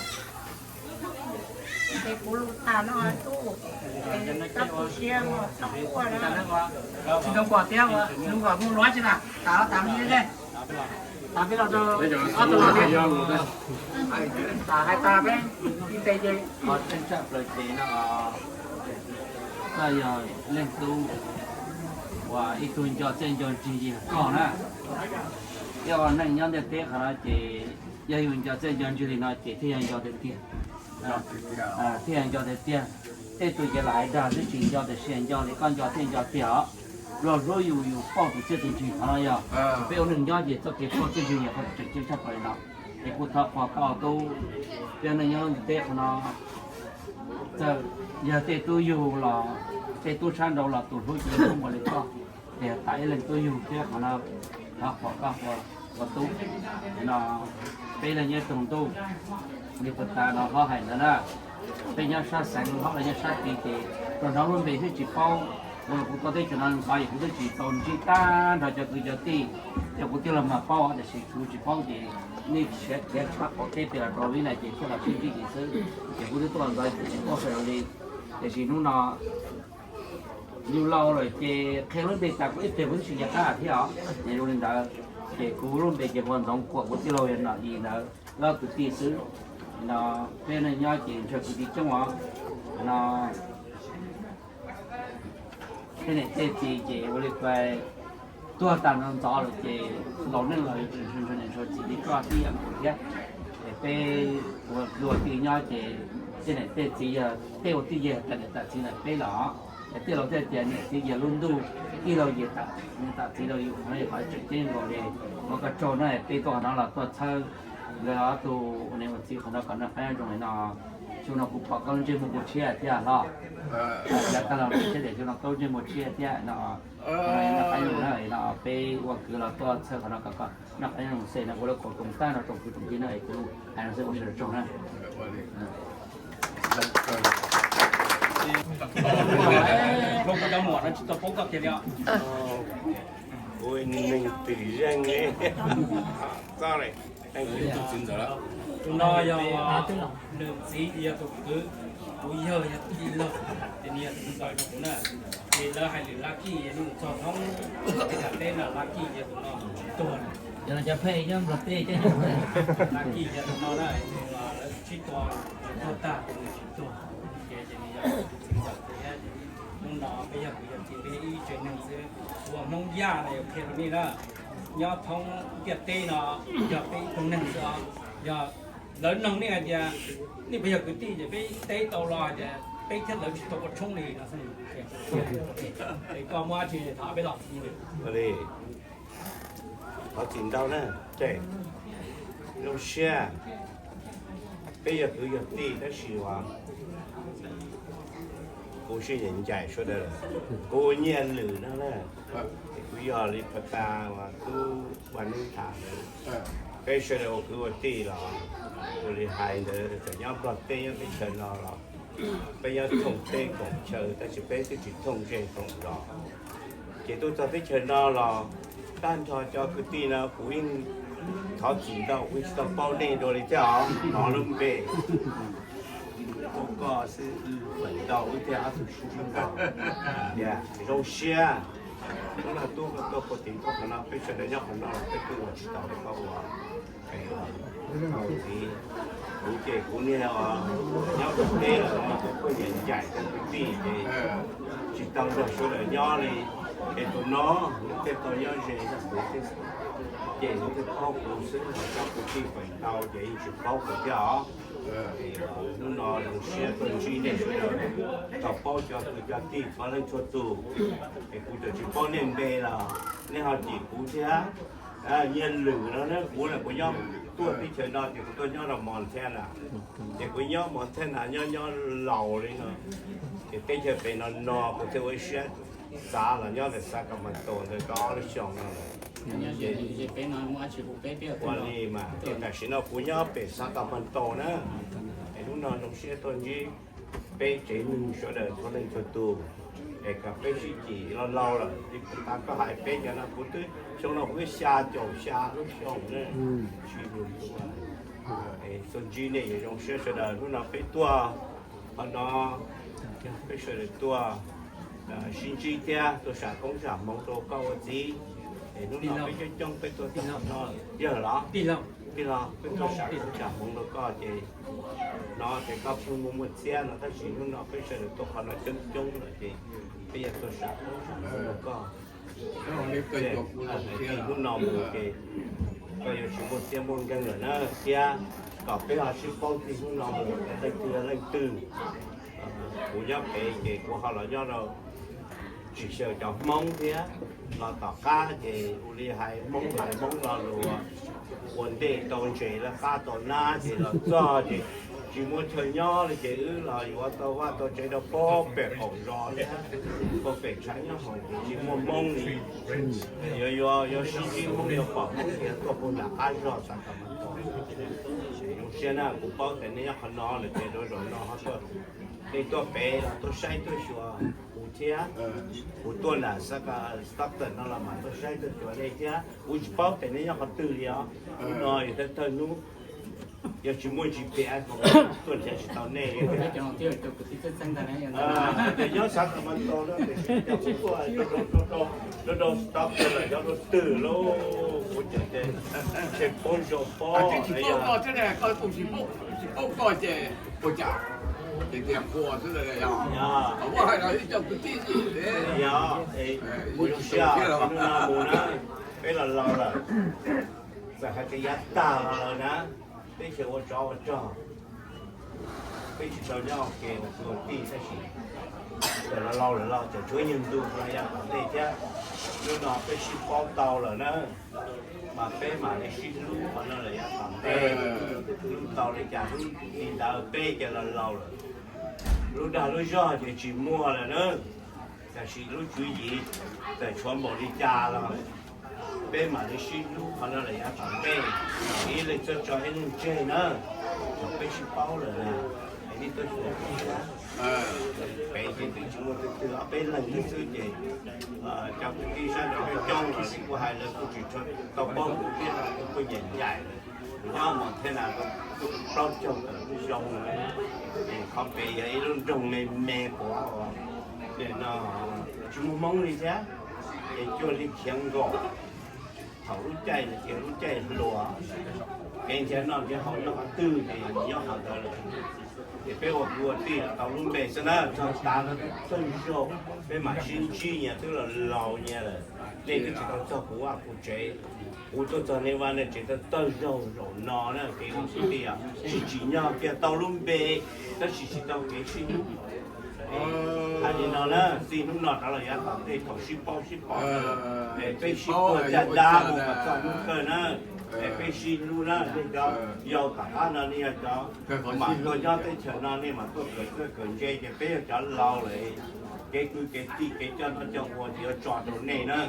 Es kuv lus tas no tub, es koj tu siab mog, txhob quaj na. Tsis tau quaj thiab, zoo koj mus luag tsis na, tas los tas me ntsis. Tas peb los rau ob tug los thiab. Tas hais tas peb ib teg ces qhov tseem tsam plaws ces no, koj yog leej tub uas ib tug nco txiaj nco ntsig yog koj na. Thiab ua neej nyob ntiaj teb qhov no ces yog yus nco txiaj nco ntsig li no ces thiaj yog nco tiag tiag. Thiaj yog nco tiag tiag. Tej tus ces lam hais dag xwb tsis nco tiam sis nco li koj nco thiaj nco tiag os. Luag hlub yus, yus pauj tus txiaj tus ntsig qhov no yog peb ua neej nyob ces txoj kev pauj txiaj ntsig yog qhov tseem ceeb tshaj plaws li no. Es kuv thov qhuas koj tub, peb ua neej nyob ntiaj teb qhov no, txawm yog tej tub yug los tej tub sab nraud los tus hlub ces hlub npaum li koj. Es tas ib leeg tub yug thiab qhov no thov qhuas koj ua tub no, peb los nyob tug ntuj li puag ta no hlob hais ntawd na. Peb nyob sab xeev hlob los nyob sab tid ces rau hnov lub npe thiab tsis paub. Kuv los kuv tuaj teb chaws no nqos es kuv twb tsis tau ntsib tag nrho cov kwv cov tij, ces kuv tij laug mas paub tiam sis kuv tsis paub ces nej khiav tshab qaum teb pem los rau vib na ces thiaj los sib ntsib ces xwb. Ces kuv twb tuaj ntxov kuv tsis paub sawv daws li. Tiam sis hnub no yus laus lawm ces qhia lub npe tas kuv ib pliag kuv twb tsis nco qab thiab os. Ces zoo li ntawd ces kuv lub npe ces hu ua Ntxoov Kuam, kuv tij laug yog Nom Yis ntawd, ob kwv tij xwb. No peb neej nyob ces ntshaw kwv tij coob os. No tej niam tej txiv ces ua li kuj tuag tag nrho ntxov lawm ces laus neej los yuav tsum ntshaw niam ntshaw txiv li koj tib yam nkaus thiab. Es peb ua kwv ua tij nyob ces tej niam tej txiv yog tej ua tij yog tam niam tam txiv ntawm peb los. Es tij laug thiaj tias niam txiv yog lub ntuj, tij laug yog tam niam tam txiv rau yus, qhov no yog qhov tseem ceeb nkaus li. Ua koj tsaug na, peb tuaj qhov no los tuaj txhawb nkawd ob tug ua niam ua txiv qhov no kom noj qab nyob zoo li no. Xyoo no kuv pom koj lub ntsej muag kuj tshiab thiab hlob. Yav tag los tshiab tiam xyoo no koj lub ntsej muag tshiab thiab no. Noj qab nyob zoo na, no peb ua kwv los tuaj txhawb qhov no kom koj noj qab nyob zoo xwb no, ua lub kaus toom tag no rau kwv tsoom tij na, es kuv hais no xwb ua sawv daws tsaug na. Kuv cov muam no tsis tau paub koj kiag li os. Tus neeg twm zeej li. Sorry. Thank you. Tus no yog nws txiv, yog tus kwv, kuv yawg yog tus tij laug, ces nws yog tus ntxhais rau kuv na. Ces lawv hais lwm Laj Kij, nws txog thoob Thaib teb no Laj Kij yog tus no tsis tuag. Cov no cov pheej nyob Nplog teb, Laj Kij yog tus no na, lawv sib tua, lawv tuag tag, nws tsis tuag. Ces ces nws yog tus txiv ntxawm thiab. Hnub no peb yog kwv yog tij, peb ib tsev neeg xwb. Ua Hmoob Yaj no yog qhia rau nej na, nyob thoob ntiaj teb no yog peb ib tug neeg xwb os. Yog lawv noog nej hais tias nej puas yog kwv tij, ces peb teb tau los hais tias peb thiab lawv tsis tau ua tshoob li no xwb. Es koj muaj dab tsi thov peb los txim li. Thov txim ntau na, ces zoo siab, peb yog kwv yog tij tab sis uas kuv sib ncaim ncaim sawv daws, kuv Nyiaj Lwm no na, es kuv yog li pas tas uas tub Vaj Neeb tham ntawd, peb sawv daws ua kwv ua tij los ua li hais ntawd, txawm nyob Nplog teb nyob teb chaws no los peb nyob thooj teb koom chaw tab sis peb twb tsis thooj ze koom zos. Ces tuaj txog teb chaws no los tag nrho cov kwv tij no kuv yeej thov txim ntau, kuv tsis tau paub nej dua li thiab os, hnov lub npe. Ua koj xwb, feem ntau wb thiaj ob tug sib ntsib ntau. Zoo siab, hnub no tub koj tuaj puag tim koj qhov no, peb sawv daws nyob qhov no los peb twb ua tsis tau li koj ua. Txiv, kuv ces kuv niag nyob ua teb los kuv kuj nyiam ncaim cov kwv tij ces tsis tau nrog sawv daws nyob li. Es tus no nws thiaj tau nyob ze, kuv thiaj, ces nws thiaj paub kuv xwb, ho cov kwv tij feem ntau ces yeej tsis paub kuv thiab os. Hnub no zoo siab tuaj ntsib nej sawv daws, tau paub cov kwv cov tij txhua leej txhua tus. Es kuv txawm tsis paub nej npe los nej ho cem kuv thiab. Nyiaj Lwm no na, kuv na kuv nyob tuaj teb chaws no ces kuv tuaj nyob rau Montana, ces kuv nyob Montana nyob nyob laus li no, ces teb chaws pem no no kuv thiaj ua ib siab xav los nyob ntawm Sacramento ntawd tau ob lub xyoo no lawm. Ua li mas tam sim no kuv nyob pem Sacramento na, es hnub no zoo siab tuaj ntsib peb tsev neeg sawv daws txhua leej txhua tus, es kom peb sib cim los laus lawm li puag ta koj hais peb cov no kuv twb xyoo no kuv twb xya caum xya lub xyoo na, tsis mus tuaj. Es tuaj ntsib nej yuav zoo siab sawv daws, hnub no peb tuaj qhov no, peb sawv daws tuaj sib ntsib thiab tuaj sam koob sam hmoov rau koj ua txiv. Es hnub no peb coob coob peb tuaj txog no, yog los tij laug, peb tuaj sam koob sam hmoov rau koj ces no ces koj pheej muaj muaj txiab no tab sis hnub no peb sawv daws tuaj qhov no coob coob lawm ces peb yuav tuaj sam koob sam hmoov rau koj. Hnub no mus ces koj yuav tsis muaj txiab muaj nkeeg lawm na thiab kom peb ho sib paub txij hnub no mus leej twg leej twg. Kuv nyob pem ces kuv ho los nyob rau tsis xyaw cov Hmoob thiab, los tom qab ces ua li hais Hmoob hais Hmoob lo lus ua ntej tau ntses lawv qab tau nab ces los txog ces tsis muaj chaw nyob li ces wb los yuav tau vaj tau tsev rau pem qaum zos thiab, rau pem tshav nyob hoom ces tsis muaj Hmoob li. Yuav yuav yuav sib ntsib Hmoob yuav pom Hmoob ces tuaj puag nram qab zog Sacramento. Zoo siab na, kuv paub tias nej nyob qhov no lawm ces rau zaum no ho tuaj, nej tuaj pem los tuaj saib tuaj xyuas kuv thiab. Kuv tuaj nram Stockton no los mas tuaj saib tuaj xyuas nej thiab, kuv tsis paub tias nej nyob qhov twg li os. Hnub no yog thawj thawj hnub, yog tsis muaj G P S mas tuaj nrhiav tsis tau nej li. Ces nyob Sacramento no ces kuv tuaj rau Stockton los nyob rau twg lauj, kuv ces ntshe poob zoo poob. Yog, kuv zoo siab hnub no mus na, peb los laus lawm, txawm hais tias yav tag los lawm na, peb tseem ua tsov ua rog, peb tsis tau nyob ua ke ua kwv ua tij tab sis txawm los laus lawm los tseem tshuav ib nyuag ntu no yav tom ntej thiab. Hnub no peb sib paub tau lawm na, mas peb mam li sib hlub qhov no lawm yav tom ntej. Hlub tau li cas hlub li ntawd, peb ces los laus lawm. Lub dag lub zog ces tsis muaj lawm na, tab sis lub tswv yim txawm tshuav npaum li cas los peb mam li sib hlub qhov no lawm yav tom ntej. Ib leeg txhob tso ib leeg tseg na, thaum peb sib paub lawm na, Peb ces twb tsis muaj leej twg, ob peb leeg xwb ces cov kwv tij sab nraud coob coob los kuj hais lawv kuj tsis tau paub kuv thiab, kuj nyaim nyaim lawm. Nyob mus thiab na, kuj plaub caug tawm lub xyoo lawm. Ces qhov pem yog ib lub nroog me me puas no tsis muaj Hmoob li thiab, ces cuag li khiav nkaum. Thaum lub caij no ces lub caij hluas, kev nrhiav noj nrhiav haus nyob qhov twg ces nyob qhov ntawd lawm. Ces peb ua kwv ua tij los tau lub npe xwb na, txog tav no twb txawj zaug, peb mam sib ntsib nyias twb los laus nyias lawm. Nej twb tsis tau txog kuv vaj kuv tsev, kuv tuaj txog nej vaj nej tsev txawj txawj zaug zaum no na, kev ua kwv tij tsis tsim nyog kiag tau lub npe, tab sis tsis tau kev sib hlub. Hais li no na, txij hnub no rov los yav tom ntej thaum sib paub sib pom, peb sib puag caj dab mus kom txog hnub kawg na, peb sib hlub na, nej cov yau tom qab no nej yog cov mam tuaj nyob teb chaws no nej mam tuaj kawm txawj kawm ntse ces peb yog cov laus lawm, kev kwv kev tij kev coj noj coj ua ces yuav tso rau nej na.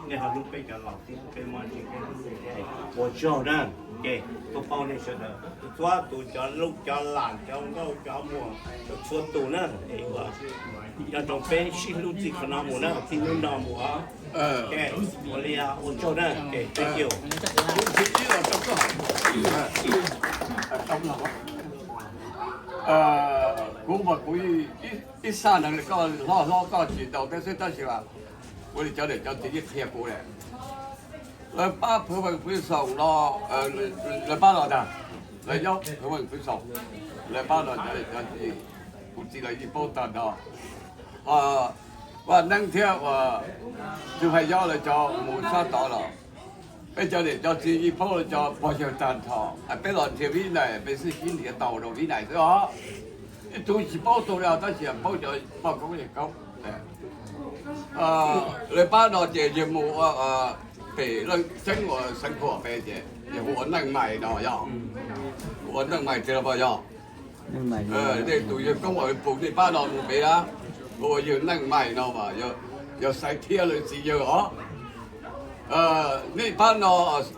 Nej ho hlub peb cov laus thiab, peb muaj tsis peb hlub nej thiab. Ua tsaug na, ces tuaj paub nej sawv daws txhua tus, cov lub cov lam, cov nkauj cov muam, txhua tus na, es ua nco ntsoov peb sib hlub txij qhov no mus na, txij hnub no mus os. Ua li ua tsaug na, ces thank you. Kuv mas kuv ib sab neeg li koj hlob hlob koj tsis tau thiab xwb tab sis mas ua li cov niam cov txiv yeej qhia kuv lawm. Lawv pab Phwv Veej Phwv Xoom no, lawv pab no ntag, lawv nyob Phwv Veej Phwv Xoom, lawv pab no cov niam cov txiv, kuv txiv lawv yeej paub tag nrho. Vaj Neeb thiab ua Tswv Hais Yob lawv cov mus sab tod los peb cov niam cov txiv yeej paub lawv cov pog yawg tag nrho. Peb los nrhiav Vib Nais peb xwb sib nrhiav tau rau Vib Nais xwb os. Ib tug tsis paub tus li tab sis paub cov poj koob yawg koob. Lawv pab no ces yawg mus ua pem Leej Tseeb uas Xeev Khuam pem ces yawg hu ua Neej Mais no yog, hu ua Neej Mais tiag los yog. Nej tus yawg koob uas pum nej pab no mus pem na, hu ua yawg Neej Mais no mas yog Xaiv Thiab lawv txiv yawg os. Nej pab no,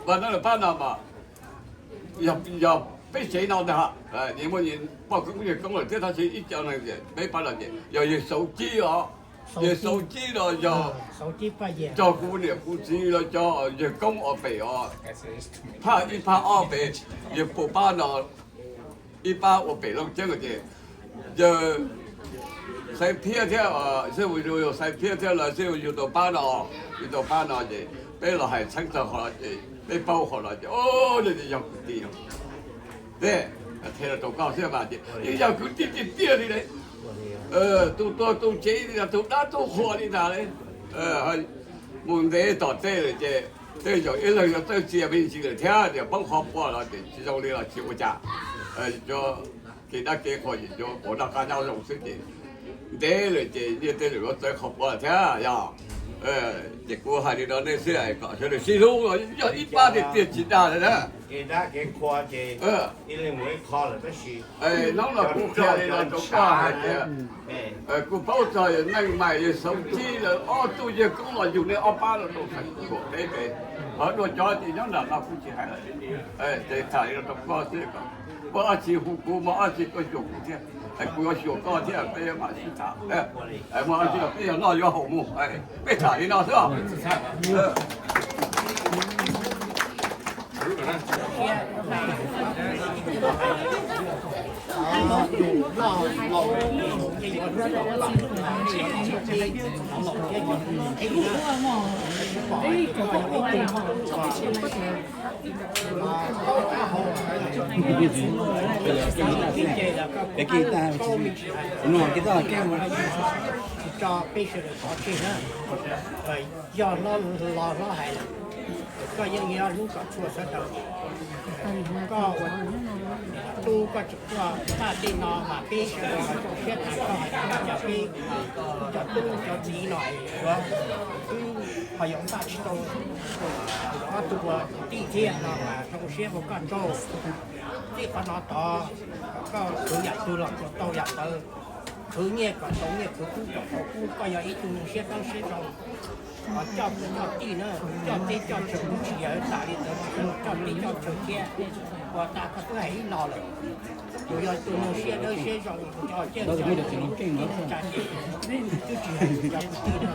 Vaj Neeb lawv pab no mas yog peb tsev no ntag, nws muaj poj koob yawg koob lawm thiab tab sis ib co neeg peb pab no ces yog yawg Xauv Cib os. Yawg Xauv Cib no yog cog kuv niam kuv txiv los cov yawg koob os pem os. Phaj ib phaj ob pem, yawg pum pab no, ib pab ua pem Looj Ceeb ces yawg Xaiv Thiab thiab, yawg Xaiv Thiab thiab lawv xib yug tau pab no, yug tau pab no ces peb los hais txheeb txog qhov no ces peb paub qhov no ces yog kwv tij no. Tej, qhia rau koj thiab mas ces yeej yog kwv tij tiag tiag li lawm. Tus tuag tus tsev li ntag, tus dab tus qhuas li ntag li. Mus ntev tom tej lawm ces tej zaum ib leeg yuav txawj txia me ntsis lawm thiab tias poob qhov pua los ces tsis zoo li los tsis ua cas. Kev dab kev qhua ces cov uas noj qab nyob zoo xwb ces ntev lawm ces nyiaj tej zaum yuav txawv qhov pua thiab yog. Ces kuv hais li no nej xwb kom sawv daws sib hlub, yog ib pab tiag tiag tsis dag li na. Kev dab kev qhua ces ib leeg mus ib qho lawm tab sis hnub no kuv qhia li no rau koj hais tias kuv paub txog Neej Mais, Xauv Cib lawv ob tug yawg koob los yug nej ob pab los rau Xeev Khuam pem pem, ho dua cov ces nyob nram no kuv tsis hais lawm. Ces tham li no rau koj xwb, muaj dab tsi hu kuv, muaj dab tsi koj xyuas kuv thiab, kuv yuav xyuas koj thiab peb mam sib tham. Muaj dab tsi los peb yuav noj yuav haus mus, peb tham li no xwb. Tso peb sawv daws pov tseg na. Yog hlob los hlob hais lawm, koj yeej yuav hlub kom txhua sawv daws. Koj ua tub koj tseem tuaj npaj tej no mas peb sawv daws los zoo siab tham koj hais tias cov peb cov tub cov txiv no es yuav twb ho yuav npaj tsis tau ob tug ua kwv tij thiab no mas zoo siab ua koj tsaug. Txij qhov no tod koj khwv yam twg los tsuas tau yam ntawd. Khwv nyiaj kom tau nyiaj, khwv kub kom tau kub, koj yog ib tug neeg siab dawb siab zoo, coj kwv coj tij na, coj teb coj chaw, kuv tsis yog tas li ntawd, coj teb coj chaw thiab, ua tas koj twb hais ib lo lawm. Yus yog tus neeg siab dawb siab zoo, coj teb coj chaw, twb tsis hais cov kwv tij na,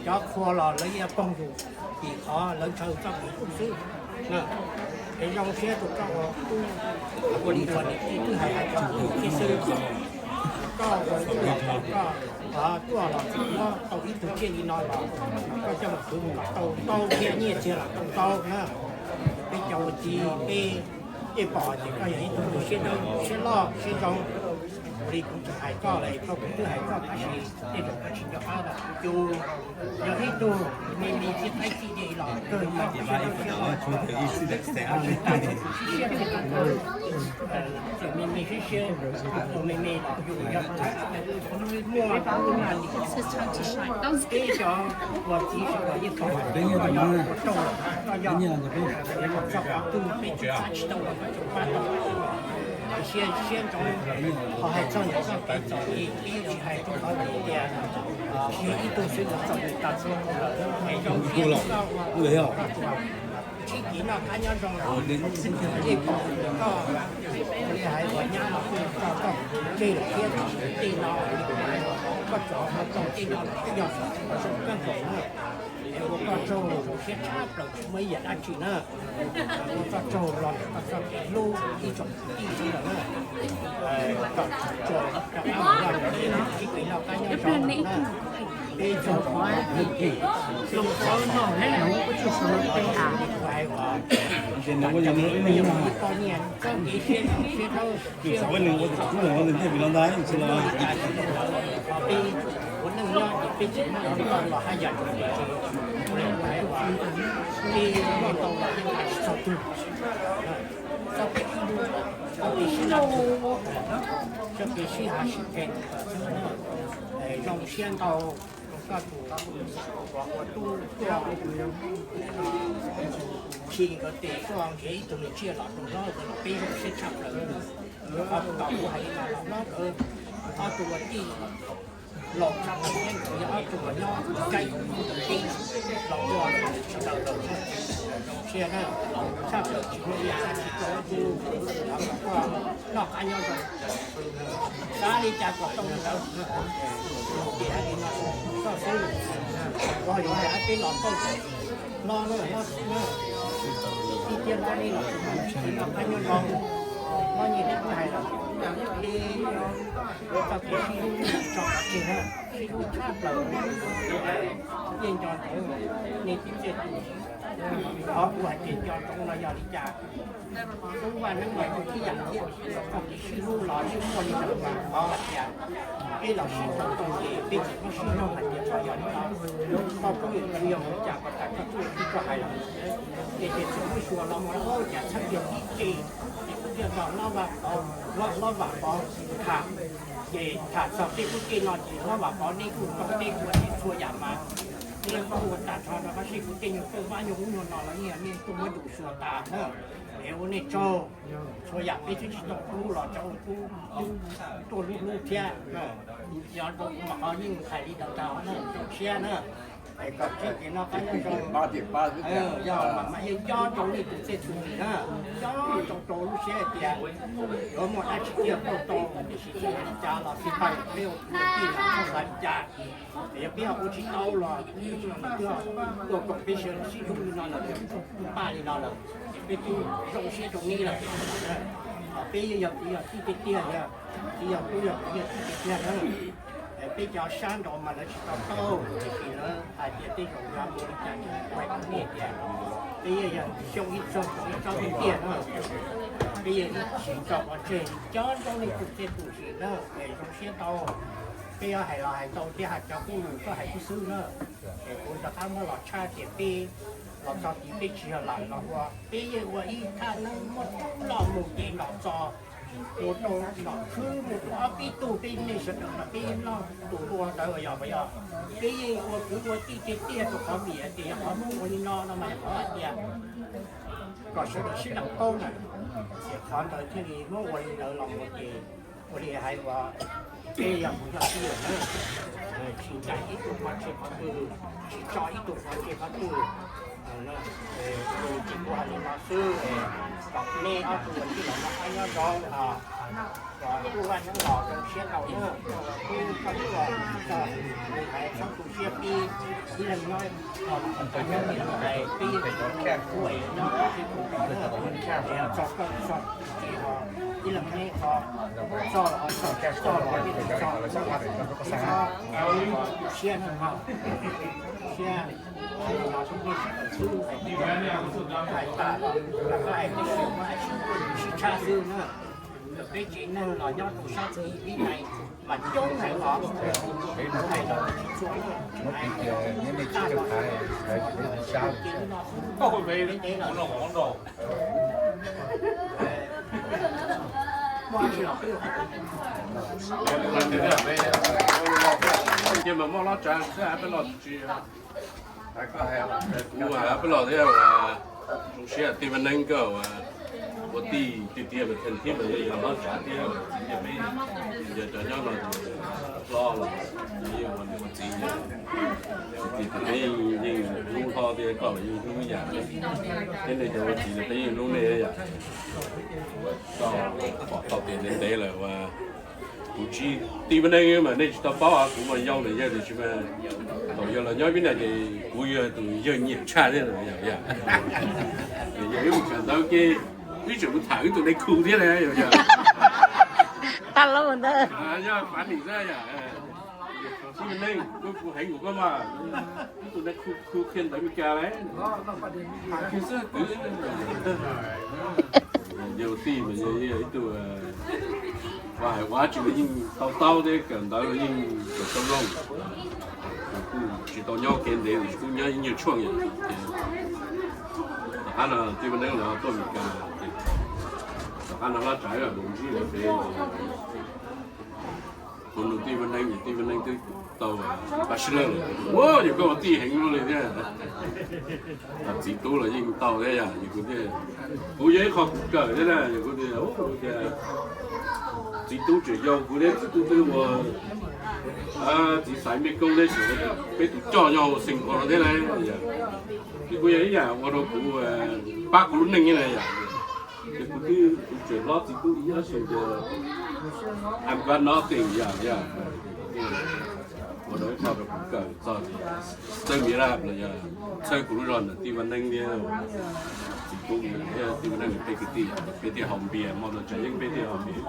cov qhua los lawv yeej poob yus, vim qhov lawv ntshaw txoj kev tuaj xwb. Es zoo siab rau koj ua tub, ua li tus niam tij twb hais hais txog tub thiab xwb. Koj ua tub los koj, koj tuaj los tsis muab tau ib tug tsiaj li no los koj coj mus khwv mus kom tau ntau thiab nyiaj txiag los tau ntau na. Peb cov ua txiv peb yeej pom tias koj yog ib tug siab dawb siab loj siab zoo. Ua li kuv tseem hais koj lawm, koj kuv twb hais koj tab sis tej zaum koj tsis nco qab los kuv yog ib tug me me thiab qaib txij li los kawg, me me siab siab, me me los yus yog muaj tub muaj li. Peb cov ua txiv sawv daws yeej pom tias koj yog ua rooj los koj yog txog qhov twg peb tsis txhab tsis tau los koj tseem pab tau. Siab siab ntsoov, qhov hais txog ntawm koj kev txom nyem peb yeej tsis hais rau qhov vim tias tsis yog ib tug xwb los txom nyem tas txhua tus lawm. Es zoo siab rau koj ua tub, koj tsuas sib kev noj qab nyob zoo los yeej pom koj li hais uas nyab los kuj tso koj tseg lawm thiab, tej no koj tso koj tej no los twb yog zoo kawg nkaus na. Es ua koj tsaug, siab tshaj plaws tsis muaj ib yam dab tsi na. Ua koj tsaug los ntawm koj txoj kev hlub ib tsoom kwv tij xwb lawm na. Kom tsuas rov qab mus noj sib kev noj qab nyob zoo na. Peb txog qhov los hais uas poj niam txoj kev siab siab dawb siab zoo, peb ua neej nyob ces peb tsis muaj los haj yam tsis, ua li kuv hais uas peb noj tau los yeej hais tsis txog twg. Txoj kev sib hlub, txoj kev sib hav sib phem, zoo siab ntau rau koj tus uas ua tub tuaj, khi nkawd tes tuaj nrhiav ib tug me tsiaj los rau hlob nkawd los peb zoo siab tshaj plaws. Qhov tau kuv hais li no los hlob nkawd ob tug ua tij laus tshaj plaws thiab nkawd yog ob tug uas nyob kaib teb los ua sawv daws los zoo siab na, tshaj plaws tsis muaj ib yam dab tsi rau tub, thov kom koj noj qab nyob zoo. Xav li cas kom tau li ntawd. Ces hais li no koj xwb, koj yuav hais peb los tau hlob na, hlob xwb na, ib tiag hlob nej los tsis noj qab nyob zoo, hlob nyiaj dab tsi hais los li, txoj kev sib hlub tso tseg na, sib hlub tshaj plaws. Yeej nco ntsoov nej tus txiaj tus, qhov kuv hais tias nco ntsoov no yog li cas? Tub vaj neeb los kuj ib yam thiab, txoj kev sib hlub los yeej muaj li ntawd mas qhov hais tias peb los sib tau tau ces peb tsis txhob sib nug hais tias koj yog li no, koj pub yus tsis yog ua li cas kom tas koj tuaj ua tij koj hais los. Ces ces txawm muab xyuas los mus ua cas txheeb tias tib tse, ces kuv thiaj nrog hlob Vam Pov, hlob Vam Pov tham, ces tham txog tej kuj tej no ces hlob Vam Pov neb kuj tau teb ua tias txhua yam mas neb kuj ua tag nrho rau qab seb kuv tej nyuag paj vab nyuag ub nyuag no los yeej yog nej tuaj muab ntu xyuas tas na. Es ua nej tsaug, txhua yam peb twb tsis tau hlub los cov ua tub tuaj hlub hlub thiab. Yog rau kuv mas qhov yeej hais li ntawd tag na, zoo siab na. Es kom sib kev noj qab nyob zoo, yog mas mas yeej nco ntsoov nej tus txiaj tus ntsig na, nco ntsoov rau lub siab hais tias yuav muaj dab tsi thiaj tau tau, tiam sis txawm li cas los tsis tau peb ua kwv ua tij los txhob xav li cas. Yog peb ho ua tsis tau los twb yog tuaj koom peb sawv daws sib hlub li no lawm, paj li no lawm, ces peb twb zoo siab rau neb lawm. Peb yeej yog kwv yog tij tiag tiag, yog txiv yog tub yog kwv yog tij tiag tiag na. Peb cov sab nraud mas lawv tsis tau taug, tiam sis lawv hais tias tej zaum yog mus li cas ces kuv hais rau nej tias peb yeej yog xyoo ib txog xyoo ib tsob tiag tiag na. Peb yeej ib txhis tso pov tseg, nco ntsoov nej tus txiaj tus ntsig na, es zoo siab ntau. Peb yuav hais los hais ntau thiab, hais cov kuj lus koj hais xwb xwb na. Es kuv rov qab muab los tshaj tias peb los txog tid peb tsis yog lam los ua, peb yeej ua ib thaj neeb muab loj mus ces nrom txos, mus rau nrom khwb mus rau ob peb tug, peb nej sawv daws mas peb yeej noj tus ua ntawd yog puas yog? Peb yeej ua kwv ua tij tiag tiag rau qhov vim hais tias yog qhov muab ua li no no mas yog qhov hais tias kom sawv daws sib deev paub na, ces qhov ntawd thiaj li muab ua li ntawd los mus ces ua li hais uas Peb yog mus yog tij lawm na, tsis ncaim ib tug pov tseg qhov twg, tsis tso ib tug pov tseg qhov twg. Ces kuv hais li no xwb, kom nej ob tug tij laug noj qab nyob zoo, kom kuj vaj nyob los zoo siab rau na, peb koj tub los txog, hais txhob tu siab pib, ib leeg nyob, peb nyob tsis tau, txog koj txog, ib leeg neb ho txog, txog, txog, txog, siab no, siab, no xub nej sawv daws xwb, hais tas, hais peb sib tshab xwb na. Peb tsev neeg los nyob rau sab txij vib nais mas coob heev os, hais los tsis txhua, hais tas los ces no xwb, peb neb los Ces mas muaj loj tsav xwb hab peb los tsis, kuv hab peb los thiab, zoo siab Tij Vaj Neeb koj ua tij tiag tiag mas theem thiab mas yog loj tsav thiab, txiv yog peb, yog cov nyob no hlob los yeej ua niam ua txiv, txiv peb yeej hlub hlob thiab koj los yeej hlub yam, thiab nej cov ua txiv los peb yeej hlub nej yam. Koj pom tau tias ntev ntev lawm uas kuv tsis, Tij Vaj Neeb mas nej tsis tau paub, kuv mas yau lawm yawg tiam sis mas thaum yog los nyob peb na ces kuv yog tus yawg nyiam tshaj thiab, yog ib mus kawm ntawv ces wb tseem mus tham wb tus dai khu thiab na, yog Tij Vaj Neeb, kuv heev npaum koj mas, wb tus dai khu qhia ntawv Meskas lawm, yawg ua tij mas yog ib tug ua hais ua dab tsi los yeej tau taub thiab kawm ntawv los yeej kawm tau zoo. Kuj tsis tau nyob kev ntev, kuj nyob ib nyuag tshuaj yom. Tom qab no Tij Vaj Neeb lawv tuaj Meskas, tom qab no Hlob Tsav mam mus ntsib lawv pem, kuv nug Tij Vaj Neeb ces Tij Vaj Neeb twb tau bachelor lawm. Ua yog koj ua tij heev luaj li thiab. Txiv tub los yeej tau thiab yom, kuv yog ib qho kuv kawm thiab na, yog kuv tias, tias txiv tub tseem yau kuv thiab, txiv tub twb ua txiv xaiv mej koob thiab, peb tus coj nyob ua xeem qhov no thiab na. Ces kuj yog ib yam ua rau kuv, pab kuv lub neej thiab na yom. Ces kuv twb, kuv tseem hlob txiv tub ib ob xyoos ces I've got nothing yom, yom. Ua rau ib qho rau kuv kawm txog txawj mi raj los yog txhawb kuv lub zog ntawm Tij Vaj Neeb thiab txiv tub thiab Tij Vaj Neeb peb kwv tij, peb thiaj haus npias, hmo no tseem yeej peb thiaj haus npias,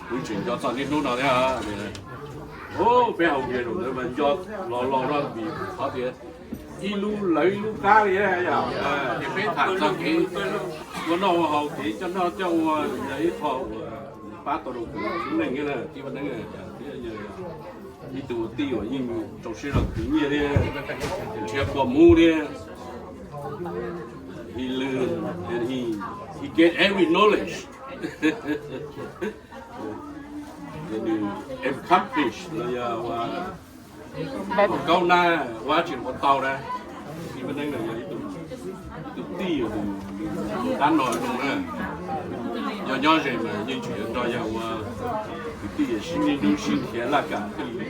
kuv tseem nco txog niaj hnub no thiab. Peb haus npias zaum ntawd mas nco los los no vim qhov tias ib lub lawv ib lub qab li yom. Ces peb tham txog kev ua noj ua haus, kev coj noj coj ua, yog ib qho uas pab tau rau kuv lub neej thiab na, Tij Vaj Neeb thiab yog ib tug ua tij uas yeej rau siab zog khwv nyiaj thiab nrhiav kua muv thiab. He learn and he, he get every knowledge. Nws accomplish los yog ua kaub nab ua dab tsi ua tau na. Tij Vaj Neeb no yog ib tug tij uas nws dab no zoo na. Yog nyob ze mas yeej tseem yuav nrog yawg ua kwv tij sib ntsib hnub sib nrhiav laj kam thiaj li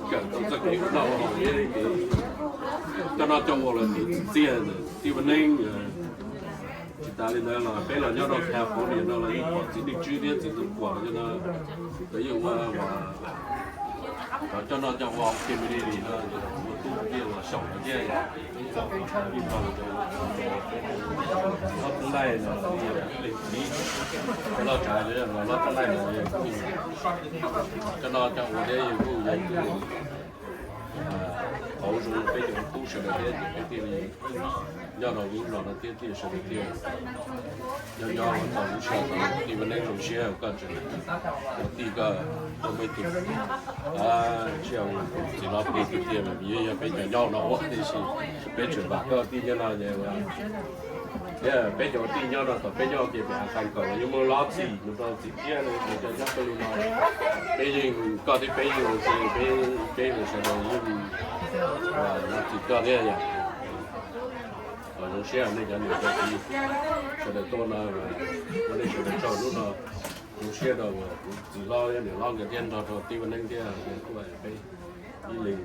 kawm tau txoj kev ua noj ua haus thiab kev coj noj coj ua los kev txim txiaj. Tij Vaj Neeb tsis tas li ntawd los peb los nyob rau California no los yeej pom txiv Neej Tswb thiab txiv Ntxoov Kuam cov no, lawv yeej ua cov coj noj coj ua community no, ua tub thiaj ua xyaum thiab. Loj Txob Laij no, Loj Tsav, Loj Txob Laij no, coj noj coj ua thiab yeej kuj yog ib tug hauv zoo peb cov tub sawv daws thiab ces peb thiaj li nyob rau lub zos no thiab thiaj sawv daws thiaj nyob nyob ua tau lub sij hawm no. Tij Vaj Neeb zoo siab koj tseem ua tij koj, koj muaj ib tug sij hawm txiv hlob plig tiag tiag mas vim yog peb cov nyob no ua tiam sis peb tseem vam koj tij nyob no ces thiab peb cov ua tij nyob no thaum peb nyob ces peb has tas kaum los yeej muaj lub txim mus rau txiv thiab li, peb cov nyob peb li no, peb yeej, koj thiab peb yeej ua txij, peb, peb sawv daws yeej ua txim koj thiab yom. Zoo siab nej cov niam cov txiv sawv daws tuaj no, ua nej sawv daws tsaug hnub no. Zoo siab rau kuv txiv hlob thiab niam hlob nkawd thiab nrog rau tij Vaj Neeb thiab kuj peb ib leeg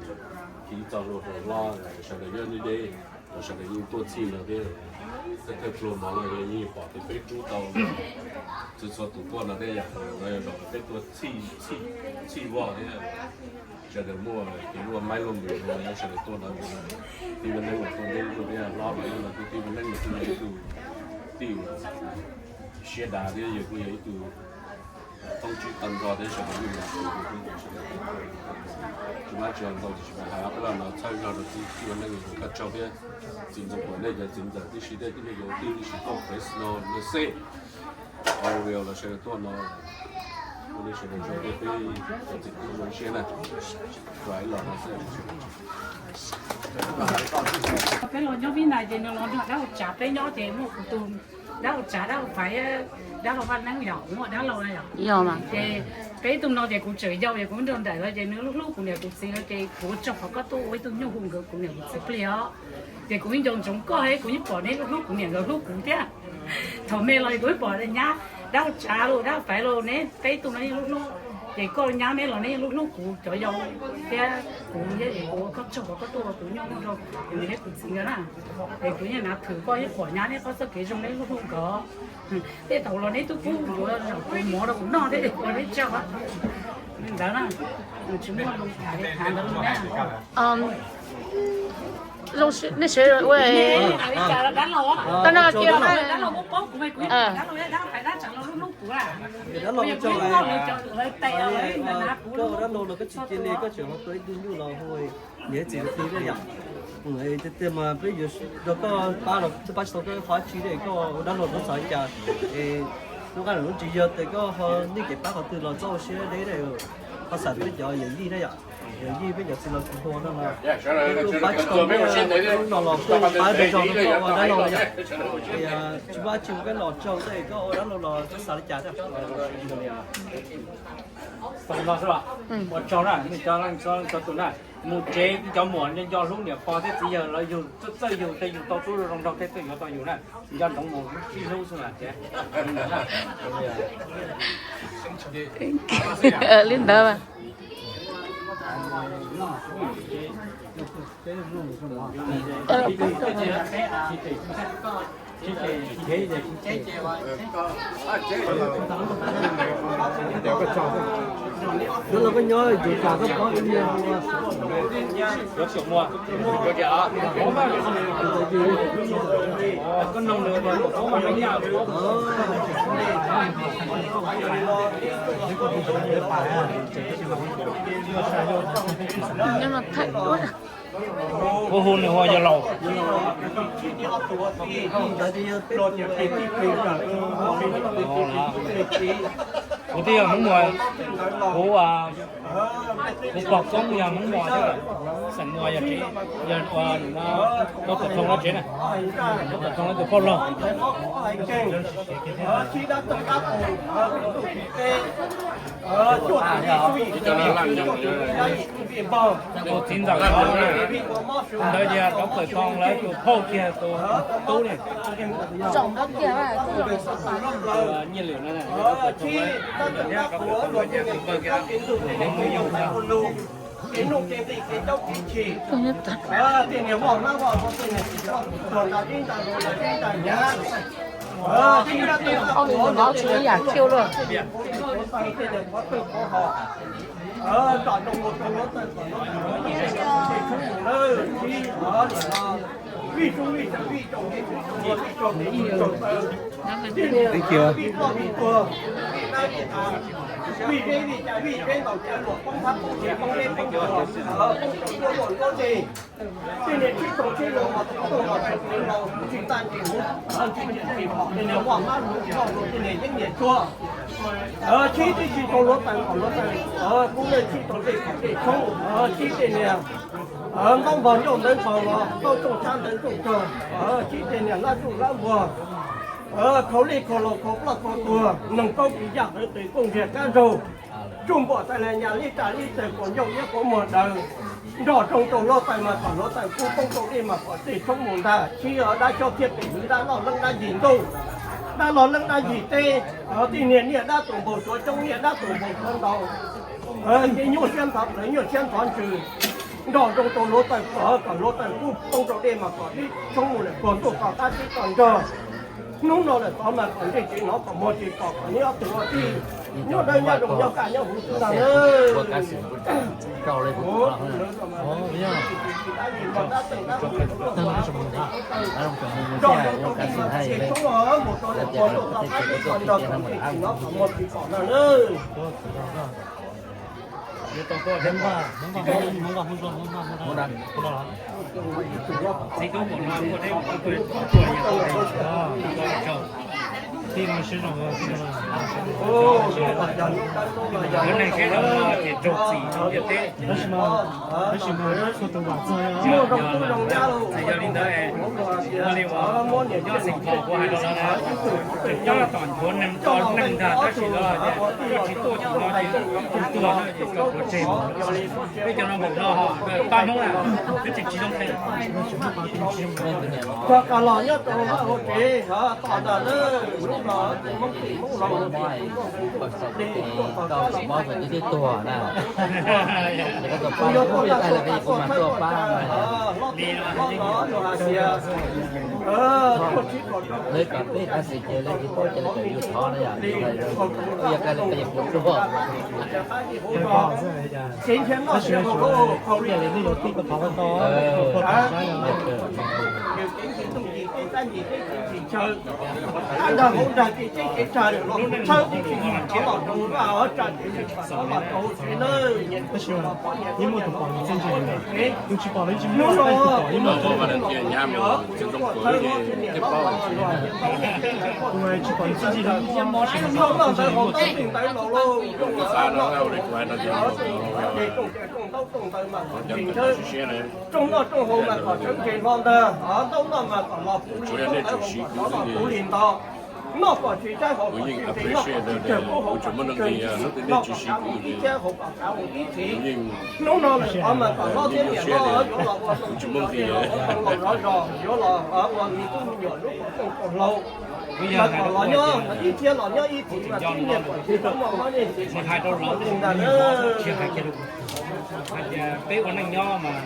thiv txoj hlua rau hlob, sawv daws nyob deb deb los sawv daws yeej tuaj txhij no thiab. Thawj thawj pluag mov no yeej pom tias peb rub tau txhua txhua tus tuaj no thiab yom, no yog zaum peb tuaj txhij voj thiab. Sawv daws muaj kev luaj maib luaj npws no sawv daws tuaj no, tij Vaj Neeb los tuaj ntev tuaj thiab, hlob los yog los kuj tij Vaj Neeb los kuj yog ib tug tij siab dav thiab yog kuj yog ib tug thoob tsib tag nrho thiab sawv daws yeej los kuj yog sawv daws tsis mab tsis ntau tsis hais qhov no txhawb zog rau tij Vaj Neeb, koj tsaug thiab txiv ntxawm, nej cov txiv ntxawm tib si thiab nej cov tij tib si koj pes no no xej. Ua los sawv daws tuaj no, ua li sawv daws zoo thiab peb cov txiv tub zoo siab na. Ua ib los no xwb. Peb los nyob Vib Nais ces nws los nrog dab laug Tsav peb nyob ces muaj kuv tus dab laug Tsav, dab laug Faiv, dab laug Vaj Neeb yom, kuv muaj dab laug na yom. Ces peb ib tug no ces kuv tseem yau ces kuv nrog nraim los ces nws hlub hlub kuv niam kuv txiv no ces kuv ua tsaug qhov koj tuaj ua ib tug nyuj hu nkawd kuv niam kuv txiv pliag os. Ces kuv yeej nco ntsoov koj thiab kuv yeej pom neb hlub hlub kuv niam nkawd hlub kuv thiab. Thaum me los kuv yeej pom nyab dab laug Tsav los dab laug Faiv los neb peb ib tug no yeej hlub hlub. Ces koj nyab neb los neb yeej hlub hlub kuv cov yau thiab kuv thiab es kuv ua koj tsaug qhov koj tuaj ua kuv nyuj hu rau kuv niam thiab kuv txiv nkawd na. Es kuv yeej nav thwm koj yeej pom nyab neb qhov txoj kev zoo neb hlub hlub nkawd. Tej thaum los neb twb pub yuav zaum kuv mov rau kuv noj thiab es ua neb tsaug ntawd na. Tsis muaj lus tham li tham ntawd li na. Nej sawv ua dab laug, dab laug muab paub kuv, dab laug dab laug hlub hlub kuv. Dab laug, koj ua dab laug los koj tsis cia li koj tseem los tua ib tug nyuj los hu niam txiv ti yom. Tiag tiag mas peb yuav nrog koj pab los pab tsis tau koj qhov tsi li, koj ua dab laug koj xav li cas? Es lub qab lub tsis yog tias koj ho nij kev pab qhov twg los txhob ua siab deb, ho xam peb cov yawm yij na yom. Yawm yij peb cov txiv laus txiv hluas no los peb kuj pab tsis tau, lub no los kuj pab peb zog rau koj ua dab laug yom. Tsis pab tsis ua peb los tsaug tej koj ua dab laug los koj xav li cas? Ua tsaug na, nej cov leej txhua tus na, mus tsev cov muam nco hlub niam pog thiab txiv yawg los yug txawj yug tej yug tau tub zoo nraug tej txawj yuav tau yug na, nco ntsoov mus sib hlub xwb na. Li ntawd. Koj los koj nyob yus tas koj pov ib yam. Nyob no thaij duab. Kuv hu nws ua yawg laus. Kuv twb yog Hmoob Muas, kuv, kuv pog koob yog Hmoob Muas thiab, xeem Muas yog tsev, yog ua Dab Tuam Thoo lawv tsev na, Dab Tuam Thoo lawv tus phauj laug. Tus txiv ntxawm ntawd, ntawd yog Dab Tuam Thoo lawv tus phauj kiag tus tub ne. Nyiaj Lwm no, Dab Tuam Thoo lawv tus phauj kiag tus npawg kiag. Tus nyob tod. Oj, tus no tsis ib yam thiab luaj. Tej niag tsib taug tsib luag mas tub tug los tsis tau tsis tag nrho, tej niag vaj mab lug noj luag tej niag yeeb niam tshuaj. Sib tib si tau luav taws kom luav taws, kub lej sib tau tej kom tej tshoob, sib tej niag ntaub npog ncauj ntawv npog los tau tsooj tshab ntawv tsooj tog, sib tej niag lab tsuj lab npuag, khau lij khau laus khau ploj khau tuag, noog kaub kis yaj qwv qis kooj nriag kab zaug. Tsuj npuam tas li nyas lib tsa lib taws quas ncauj iab quas muag daws. Nrog roog rau luav taws mas kom luav taws kub poob rau lij mas kom tej tshoob mus ntag, sib dab xyob thiaj pem hwv dab loj leeb dab yig ntuj. Tab los leej dab yim teb, tij niag niaj dab tus npaug tsuav coob, niaj dab tus npaug tsuav ntau. Ces nyuaj siab ntxhov plawv, nyuaj siab ntxhov ntsws, nroj zoo rau hluav taws pom, kom hluav taws kub poob rau dej mas kom dib tshoob mus lawm puag ntuj toj qab teb toj nrog. Hnub no lawm tod mas kom ntsej tsis hnov, kom muag tsis pom, kom nyob ob tug ua tij nyob dawb nyob zoo nyob kaj nyob huv xwb ntag na. Tab sis mas, tab sis mas txhua tus vam txog yog li ntawd, ua li uas nyob xeem Thoj kuv hais rau lawv na, nyob tom nthuav neeg to neeg ntag, tab sis lawv tias koj tsis tuaj thaum no ces koj tuag na, ces koj tuag tseg. Peb cov no npaum no ho pab Hmoob na, peb tseem tsis zoo qhia. Txog qab los nyob rau hauv tsev tom ntag na, lub no tus Hmoob tim Hmoob los ua tim tus Hmoob tim tuaj tom kab los peb tuag na. Kuv yuav tuaj tag tuaj tag tuaj txhawb tuaj tsa, hlob tim hlob no luag hais tias tuaj tsib kaum rau tim kaum rau tim kaum rau tim kaum rau. Tsev nrhiav noj nrhiav haus lauj, haus li tsev nqhis ntuj nqhis teb, tab nqhis teb tsis nqhis chaw, tab nrag hauv nrag kev teb kev tsag los tshawb tib si, thov los rau vaj hauv tsag tsis tshawb, thov los rau hauv tsev nawb. Hnub no tsis pom txiaj ntsig li ib thiab mob tsis noj ntawd haus txhua tus ntawd los lauj, rooj noj rooj haus mas kom tseem ntsawj, rooj noj rooj haus mas kom sawv ntseg hlo ntag, ntaub noj mas kom los puv li ntaub, kom los puv li nto, noj kom tsis tshaib haus kom tsis nqhis, noj kom tsis tsawg, noj kom kav mus ib thiab haus kom kav mus ib txhis. Hnub no lawm qhov mas kom hlob thiab niam hlob yuav los ua tau tsis tau tiag los ua tau los zov zos, yuav los ua me tub me nyuam lub kom txooj kom hlau, mas kom los nyob ib thiab los nyob ib txhis mas tib niag kom tsis tau muaj mob nej tsis tau muaj li ntag na. Hais tias peb ua neej nyob mas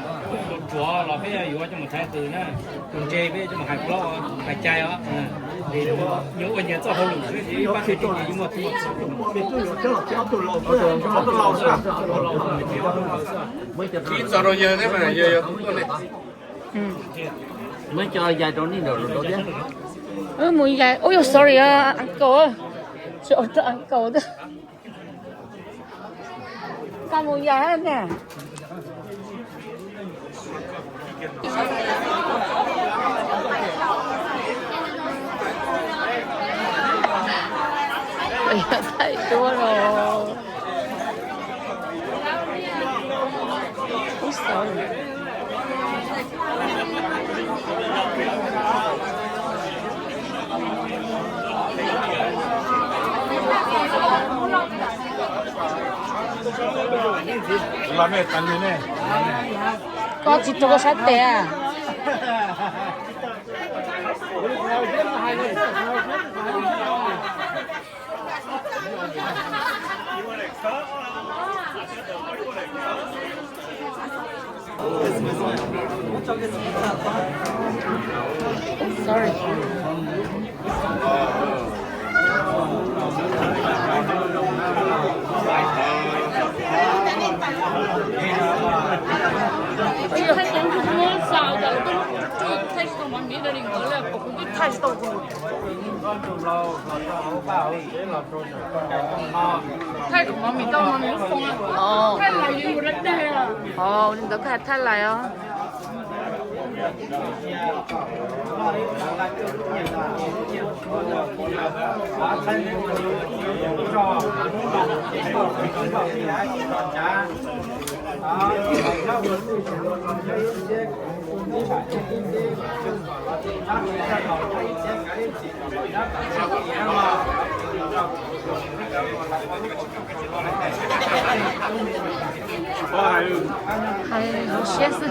tus tsuav los peb yuav coj mus thaiv qws na, tus ntse peb coj mus hais plaub hais cai os. Yuav ua nyias txoj hauj lwm xwb, ib pab hais tias yuav muaj txoj Ib txog rau yawg thiab mas yawg yog tus tuaj ne. Muab cov yais rau nej nram rau thiab. Mus yais, ui yog sorry, uncle, uncle, koj mus yais ne. Thaij duab los. Ub xauj. Koj tsis rau koj sab tes a? Sorry. Thaij tus mov mis tau mov mis lub foos, thaij lais li mus da dag. Ua li ntawd koj hais thaij lais os. Hais hauv siab xwb.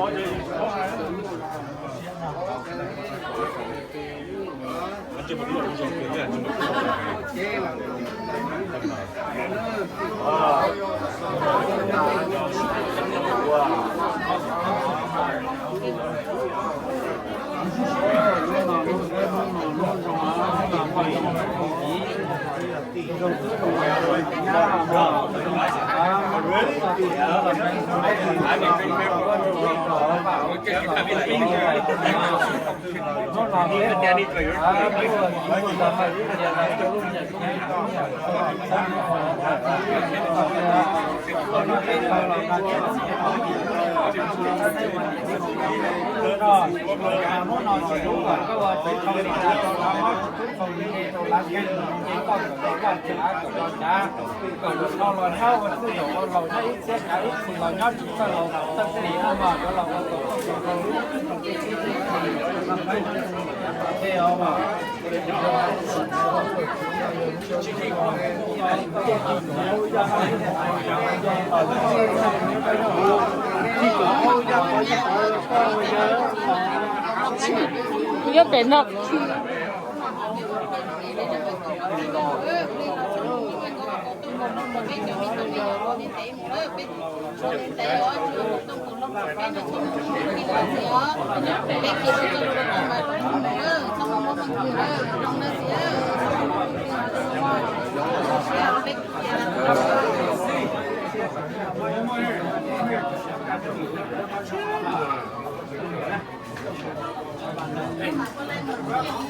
Kuv nyob pem no.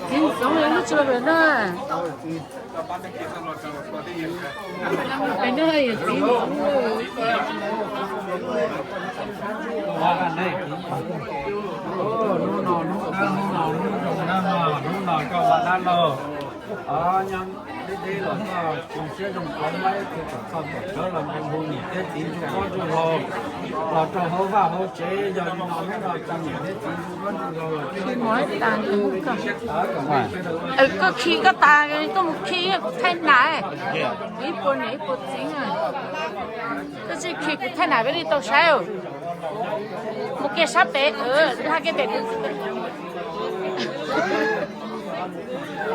Txiv ntxoov lub tsis los pem no. Pem no yog txiv ntxoov. Hnub no hnub dab, hnub no hnub zoo dab, hnub no koj ua dab laug. Nyob deb deb los koj zoo siab zoo qhov muab ib tug kom txog kom txawv los nqe hu niam thiab txiv ntsuj pob ntsuj hlau los rau hauv vaj hauv tsev, yog li no hnub no txog niam thiab txiv ntsuj pob ntsuj hlau los. Koj khi koj tas, koj mus khi kuv thaij nas. Kuv ib puas niam ib puas txiv na. Koj tsis khi kuv thaij nas peb li tau saib. Mus kiag sab pem, hais kiag pem.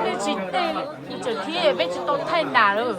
Peb tsis tej, tseem khi peb tsis tau thaij nas lawm.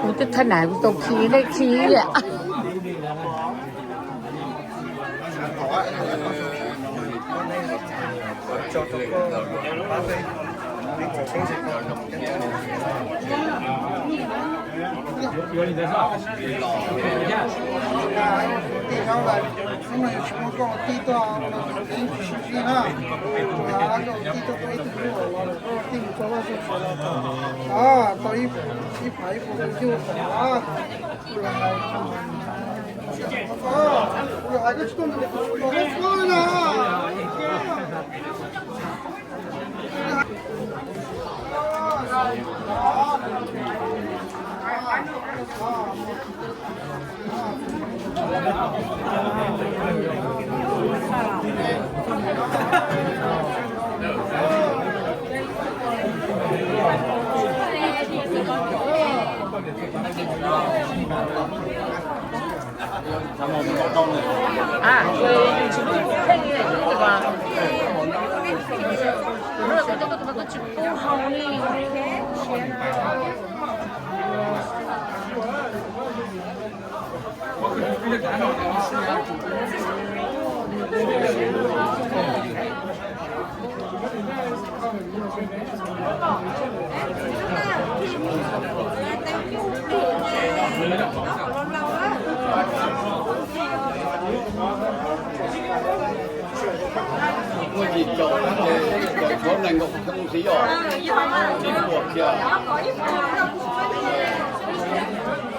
Kuv twb thaij nas kuv tau khi nej khi li. Tau ib phav ib puas tus yug tau. Kuv los hais koj tsis tuaj nrog kuv los koj txhob na.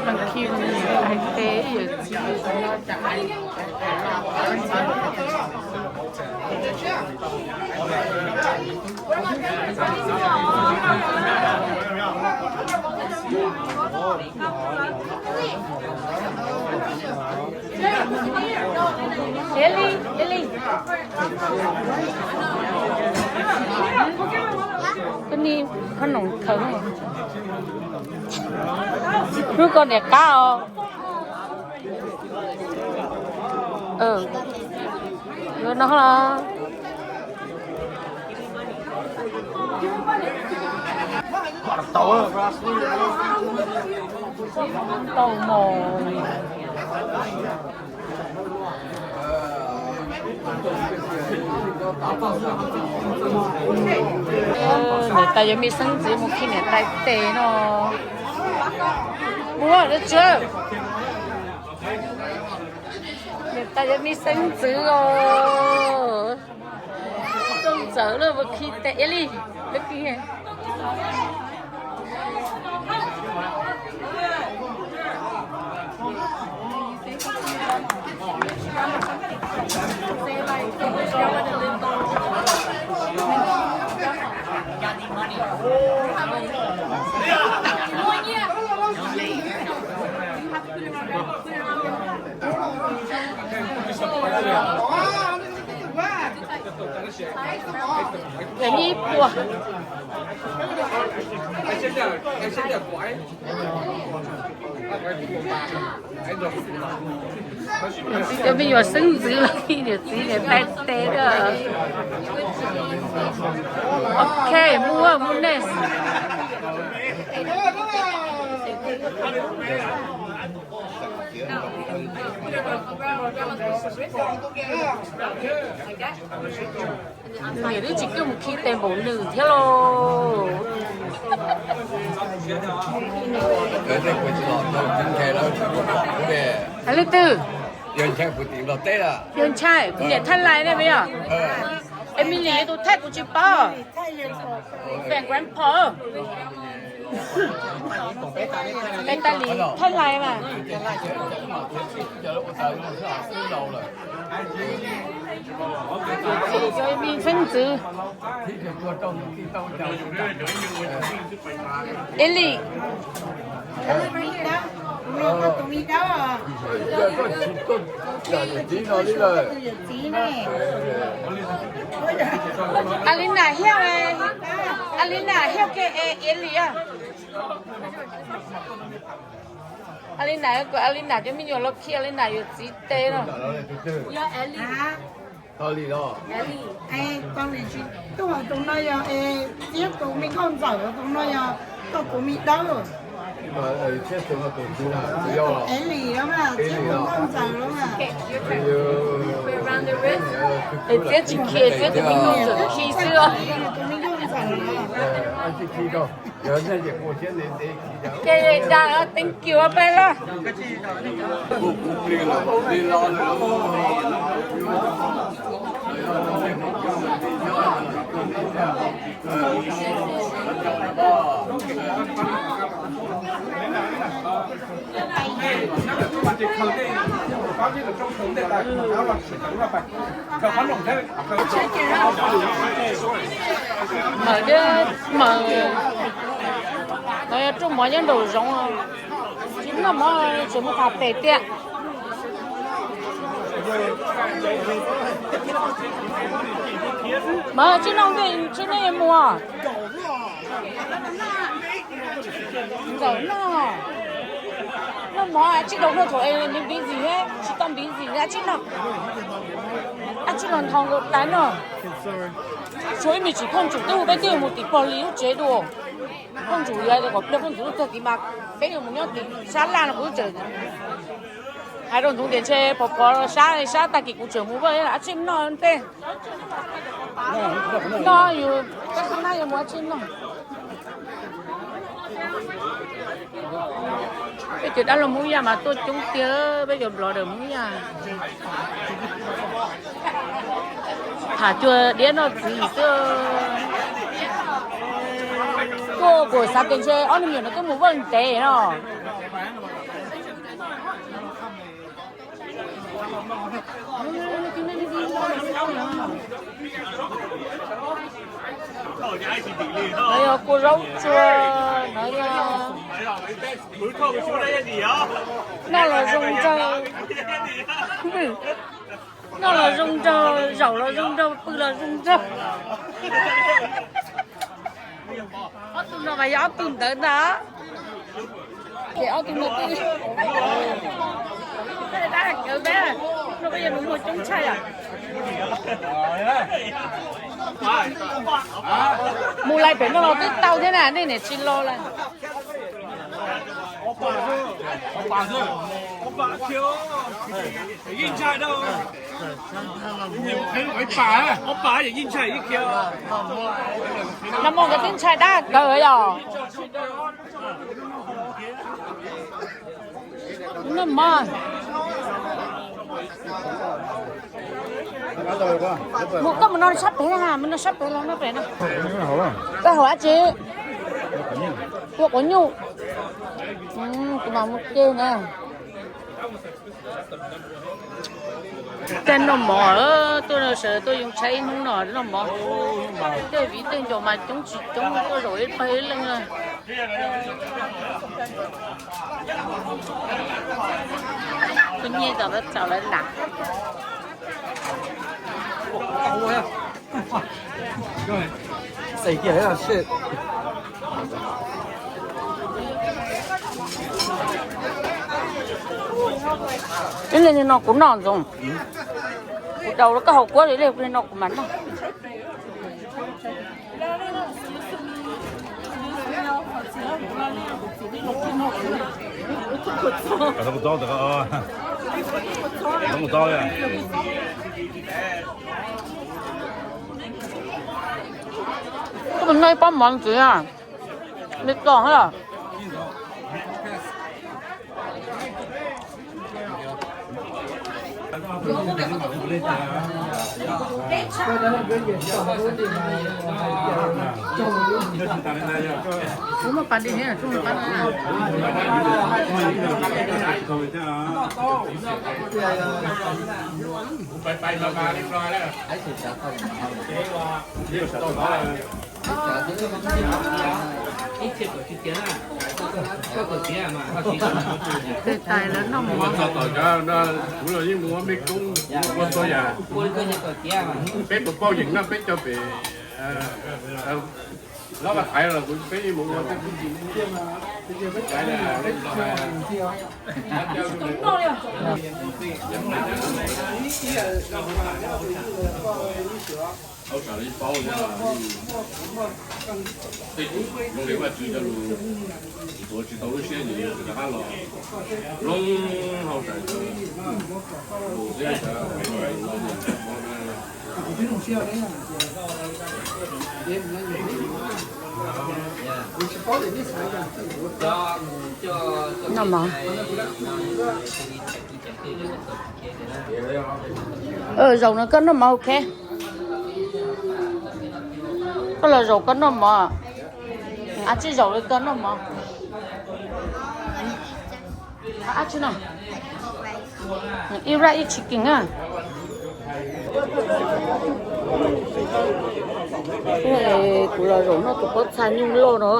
Mas khi tais teb yawm txiv. Eli, Eli. Koj ni, koj noom khaws. Hlub koj niam qab os. Yuav no los. Tau mos. Niam tais yuav me xeeb ntxwv mus khi niam tais tes no. Mus, niam tais yuav me xeeb ntxwv os. Koj ntxawm lawm mus khi tes li. Yog ib puas. Niam txiv cov me nyuam xeeb ntxwv los khi niam txiv niam tais tes na. Ok, mus mus nej. Nws niam twb tsis coj mus khi tes npaum nws thiab lauj. Hais leej twg? Yog Ntshai, kuv niam Thaj Lais ne me yom. Emily tus Thaj kuv tsis paub. Fan grandpa. Es tas li Thaj Lais mas. Cov me xeeb ntxwv. Eli. Alina Hiaj, Alina Hiaj ke Eli. Alina, kom Alina cov me nyuam los khi Alina yawm txiv tes no. Tus no yog txiv tus me nkauj ntxawm, tus no yog koj tus me dawb. Eli, txiv tus nkauj ntxawm. Es txiv tsis khi, txiv tus me nkauj ntxawm khi xwb os. Thank you peb los. Mawm, mawm, no yog rooj mov nyob nraum zoov, tsis noj mov tseem mus tham pem tiag. Mawm, tsis noj ntej tsis noj mus. Ntxawm noj, noj mov tsis tau noj thaum nws busy thiab tsis tau busy, dab tsi noj, dab tsi los nthos nkaus tais noj. Tshuav ib me ntsis phooj ywg twb hu peb twb mus tim pog Lis lub tsev dua. Phooj ywg yog tias kom pliag phooj ywg lub tag kis mas peb yuav mus nyob tim sab laj no kuv twb tseem hais rau Ntxoov tias ntshe pom pom sab sab tag kis kuv tseem mus vaj dab tsi noj ntej. Noj yus, peb qhab nab yuav mus dab tsi noj. Peb cov dab laug Hmoob Yaj mas tuaj coob tiag, peb cov blogger Hmoob Yaj. Tham cuag diab noj txiv xwb. Tuaj kuv xav tias ntshe ob niag me nyuam no twb mus vaj ntev no. No yog kua zaub tsuag, no yog noj los zoo nraug, noj los zoo nraug, zaum los zoo nraug, pw los zoo nraug. Ob tug no mas yog ob tug ntawd ntag. Ces ob tug no twb, no koj yog mus muag coob tshaj os. Mus lais pem no los twb tau thiab na, nej niam tsis los lawm. Nag hmo nkawd twb ntshai dab kawg yog. Nag hmo mus, koj mus no sab pem, mus no sab pem los no pem no. Koj haus dab tsi? Ua quav nyuj. Kuv mam mus ce na. Tej noj mov, tuaj sawv daws tuaj yoo tshaib ib hnub no noj mov. Tej viv tej ncaus mas coob tsis coob tuaj zaum ib pawg ib leeg na. Tus nyiag tom txaus lawv lam. Ib leeg li no kuv noj ntxoov. Kuv daus koj haus kuab li, ib leeg li no kuv mam noj. Koj mus noj ib pob mov ntxiv, me txom thiab. Tes tais lawv noj mov. Kuv los yeej mus ua mej koob, ua txhua yam. Peb puas pauj yeem no peb cov pem Lab Vaj Thaiv los kuv peb yeej mus ua tej txuj ci. Hauj sam li paub thiab, tej zoo li Vaj Tswv cov lus, tuav tsis tau lub siab nws rov qab los lub hauj sam. Noj mov. Zaum no koj noj mov, ok. Koj los zaum koj noj mov. Ab tsi zaum li koj noj mov. Ab tsi no. Ib raj ib chicken na. Kuv los zaum noj tus pob txha nyuj loj no.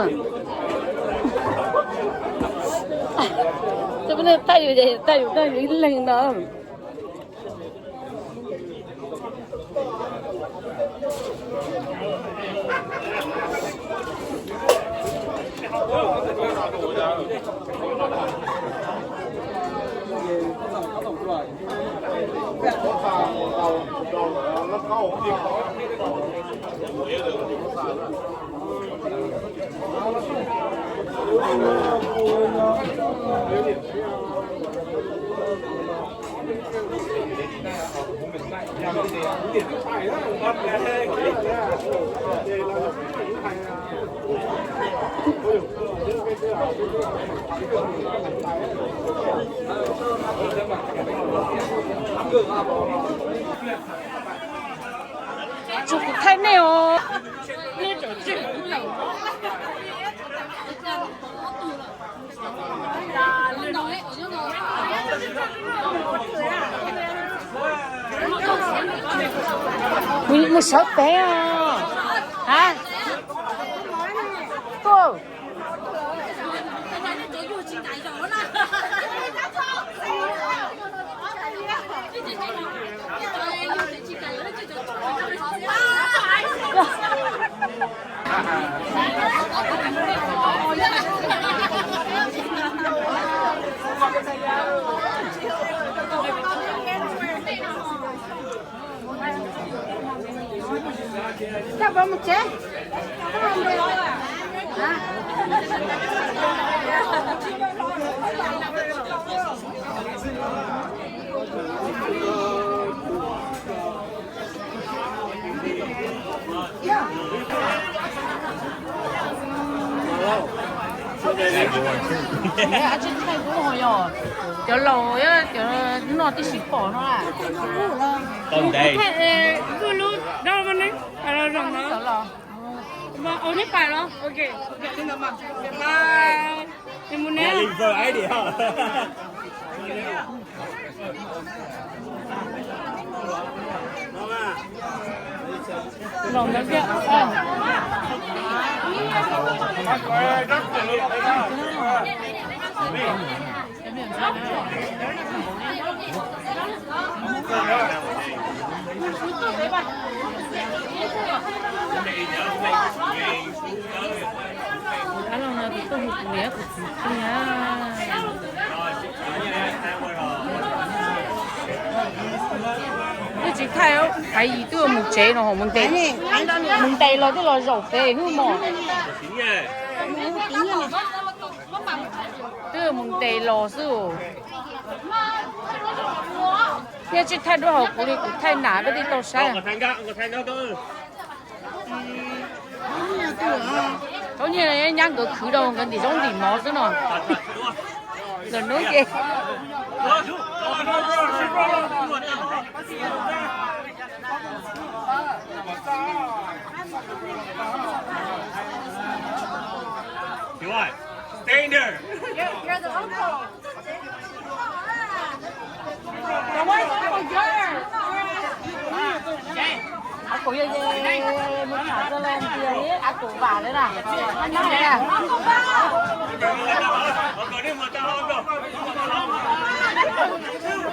Tus poj niam thaij yus ces thaij yus, thaij yus ib leeg no. Tsuas kuv thaij nej os. Mus sawv pem os. Ha? Tuaj. Cov laus, cov noj tib si pom no. Twb tsis thaij, Haiv Yim twb mus tsev no, mus ntes los twb los zaum pem hwb mos. Twb mus ntes los xwb. Thiab tsis thaij duab hauv kuv li, kuv thaij nas koj thiaj tau saib. Thaub Nyiaj nyab nkawd khwv rau nkawd ntim zaub ntim mov xwb no. Lawm hnub ces Av kuv yog mus tham txog los tias av kuv vam lawm na.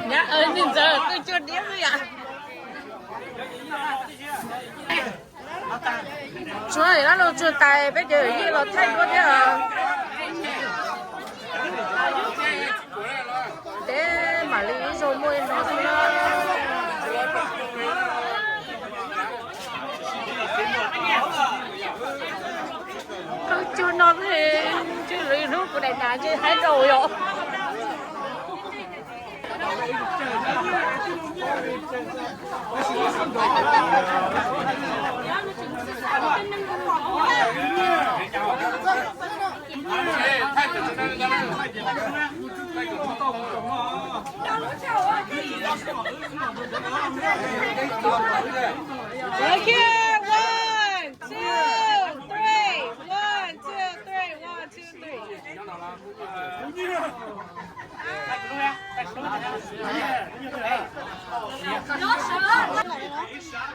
Nyab ntxawm twb cuag diab xwb yam. Tsuag laj lug tsuag tais peb cov yawm yij los thaij duab thiab os. Peb mam li ib zaug muaj li no xwb na. Qhov cuag no ces lwm hnub kuv daim nas ntshe haib rau yom. Look here, one, two, three. One, two, three. One, two, three.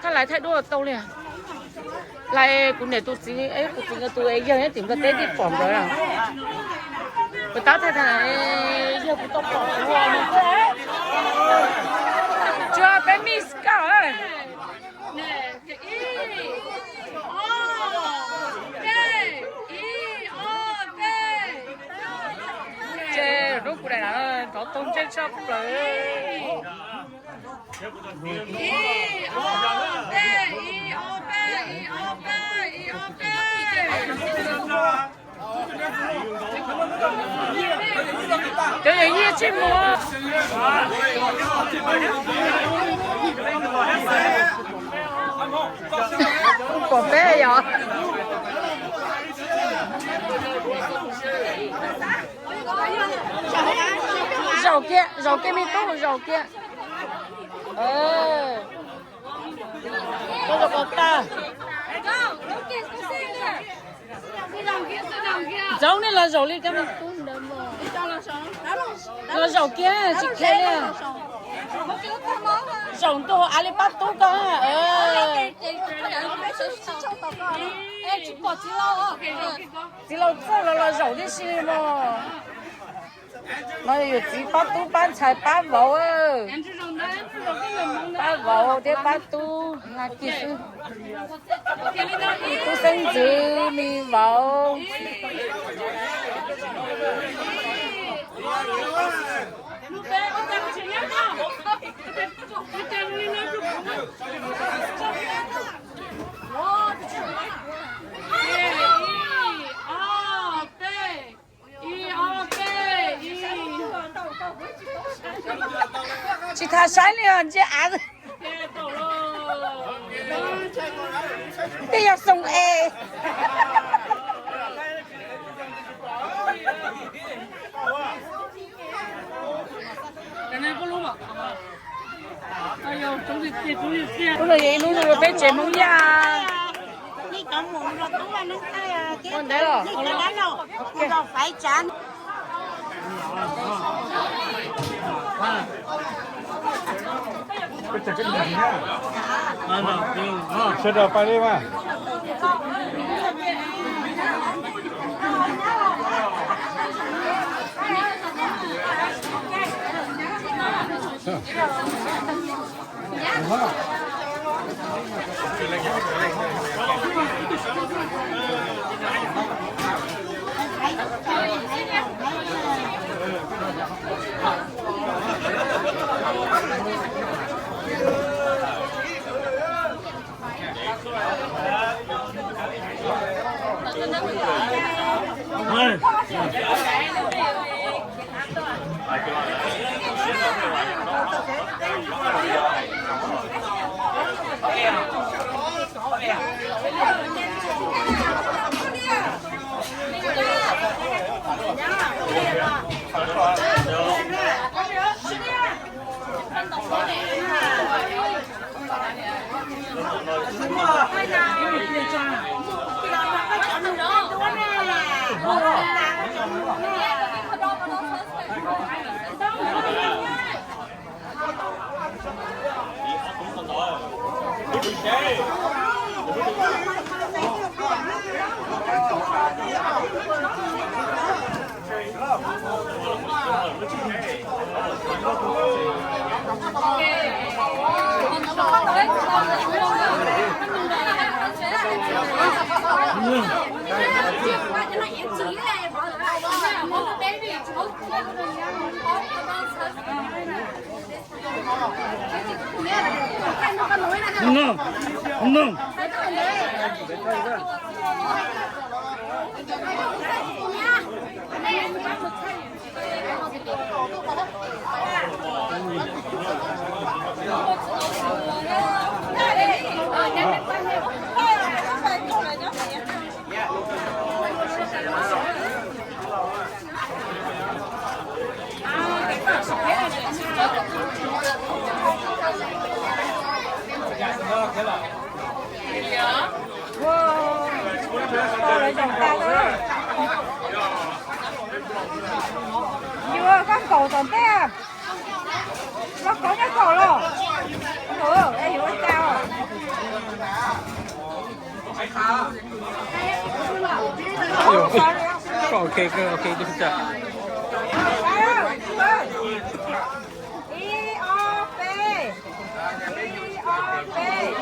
Thaj lais thaij duab tau li. Lais kuv niam tus txiv, kuv txiv nkawd tus yawg nyob tim Nplog teb twb pom nkawd. Kuv tab thaij thaij yawg kuv tau pom kuv. Tsuag peb mix koj. Ces hnub kuv daim nas rov tau ntseej tshaj plaws. Cov yawm yij tsij mus. Pom peb yom. Zaum kiag, zaum kiag me tub, zaum kiag. Koj zaum ko tag. Zaum nej los zaum li cov, los zaum kiag tsis kheev li. Zaum ntua hauv av li pab tub ko. Txiv laus txawj los los zaum tib si li no. No yog yus txiv pab tub pab ntxhais pab vauv, pab vauv thiab pab tub nag kis xwb. Tub xeeb ntxwv me vauv. Tsis tas saib li os, ntsia av. Tej yog xoo es. Lub no yog ib lub zoo rau peb tsev Hmoob Yaj. Ua ntawd los? Sawv daws pais li mas. Yus koj kaum tom ntej, los kaum nyob kaum los. Yus ua cas? Koj ok, koj ok, koj ok. Ib ob peb, ib ob peb, ib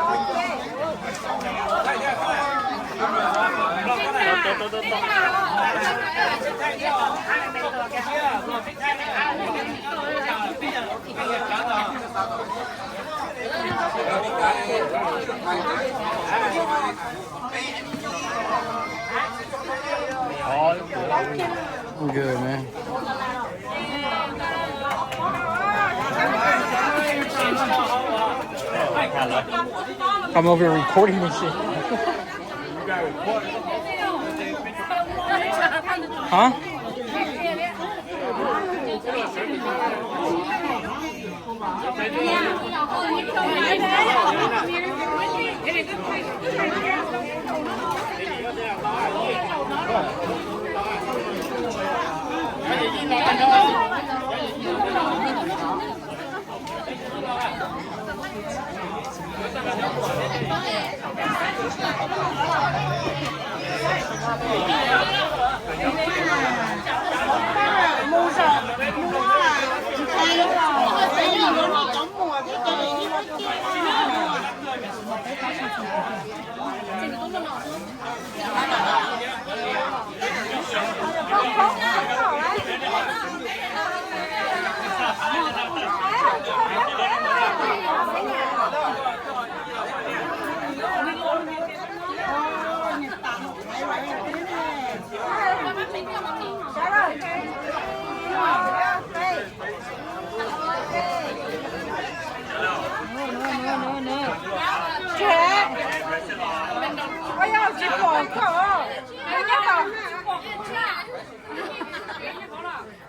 ob peb. Good, man. I'm over here recording this shit. Huh?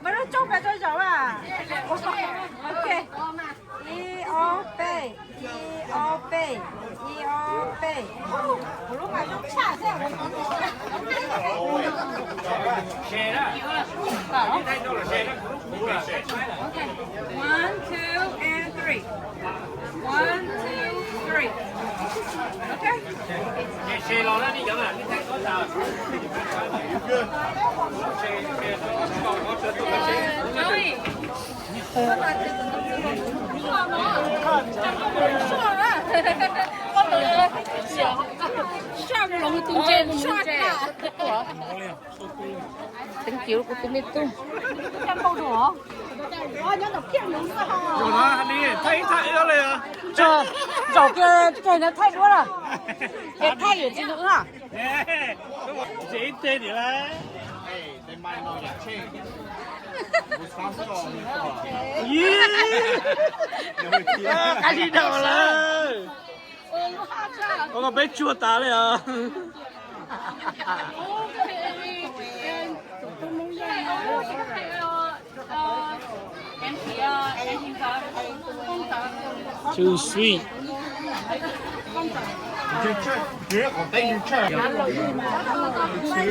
Mas lub tsooj pes tsawg zaus a? Ok. Ib ob peb, ib ob peb, ib ob peb. Kuv lub mas zoo tshaj xwb. One, two, and three. One, two, three. Ok. Teev kiv kuv tus me tub. Zaum kiag thaij duab lawm. Ces thaij yuav tsis nws wb. Qab zib dhau lawm. Ua koj peb tsuag tas li os. Too sweet.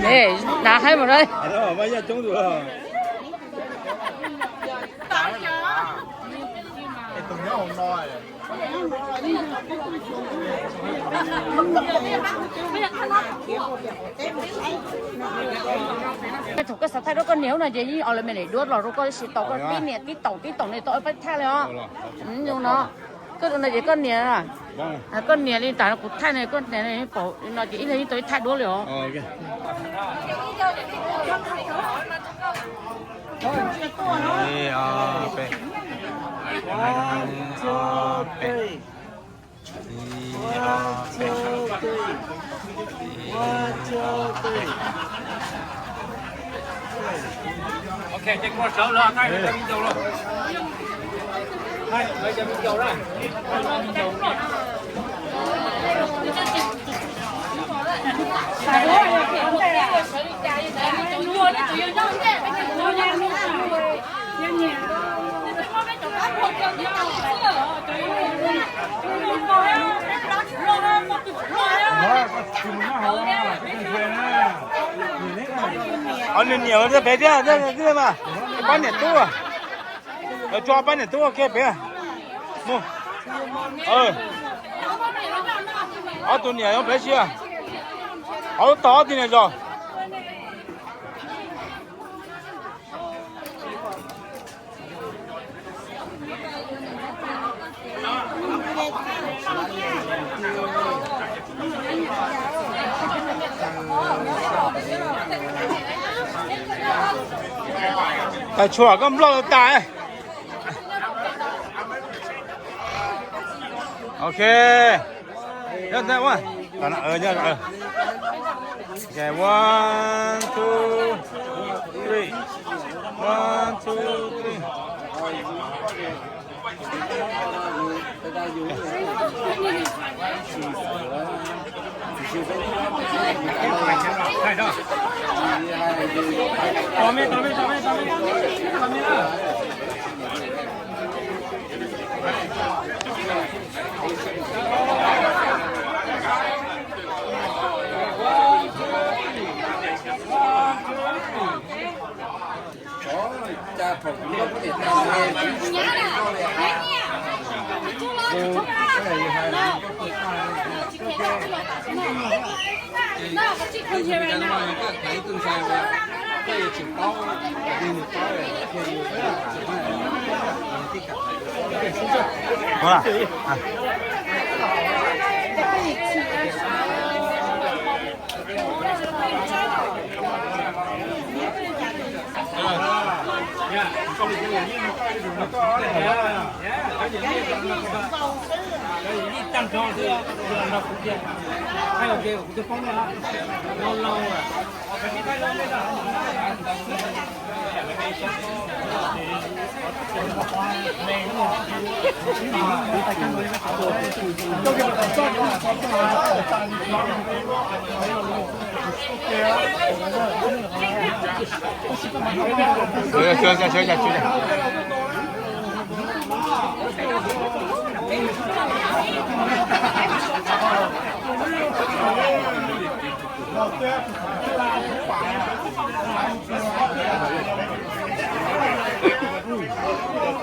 Ê, đá hết vào đây. Thaum koj xav thaij duab koj nias ub no ces yeej o lawv me daim duab los rau koj ib si tau koj tib nias tib taum tib taum ne tau pab thaij li os. Zoo no. Koj no ces koj nias, koj nias li tas no kuv thaij no koj nias pom no ces ib leeg yeej tau ib thaij duab li os. Nws niam pem thiab, pab niam tub. Tso pab niam tub kiag pem. Mus. Ob tug niam pem si. Ob tug niam zos. Tais tshuam koj nploj tas. Ok. One, two, three. One, two, three.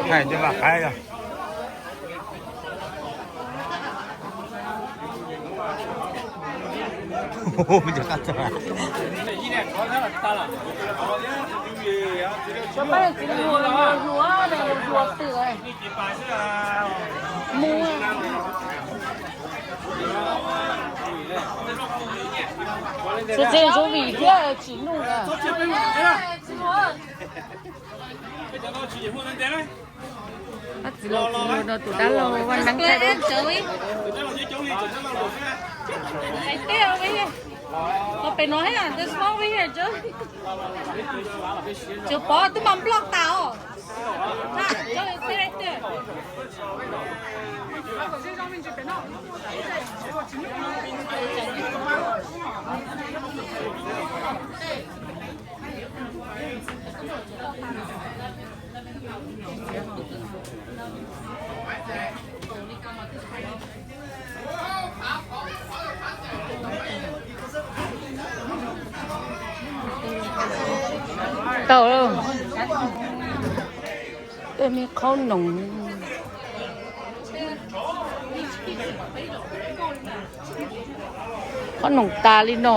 Hais cov vam qab yog. Cov pab txiv hluas no yuav, yuav twm mus. Txiv, txiv Ntsuab Vim thiab Tsim Nuj. Pab txiv laus, txiv hluas no tus dab laug vaj neeb thaij duab. Pem no, there's one over here, Joey. Tsis pom, twb mas nploj tas os. Joey, stay right there. Tau lawm. Tej me qhob noom, qhob noom tas li no.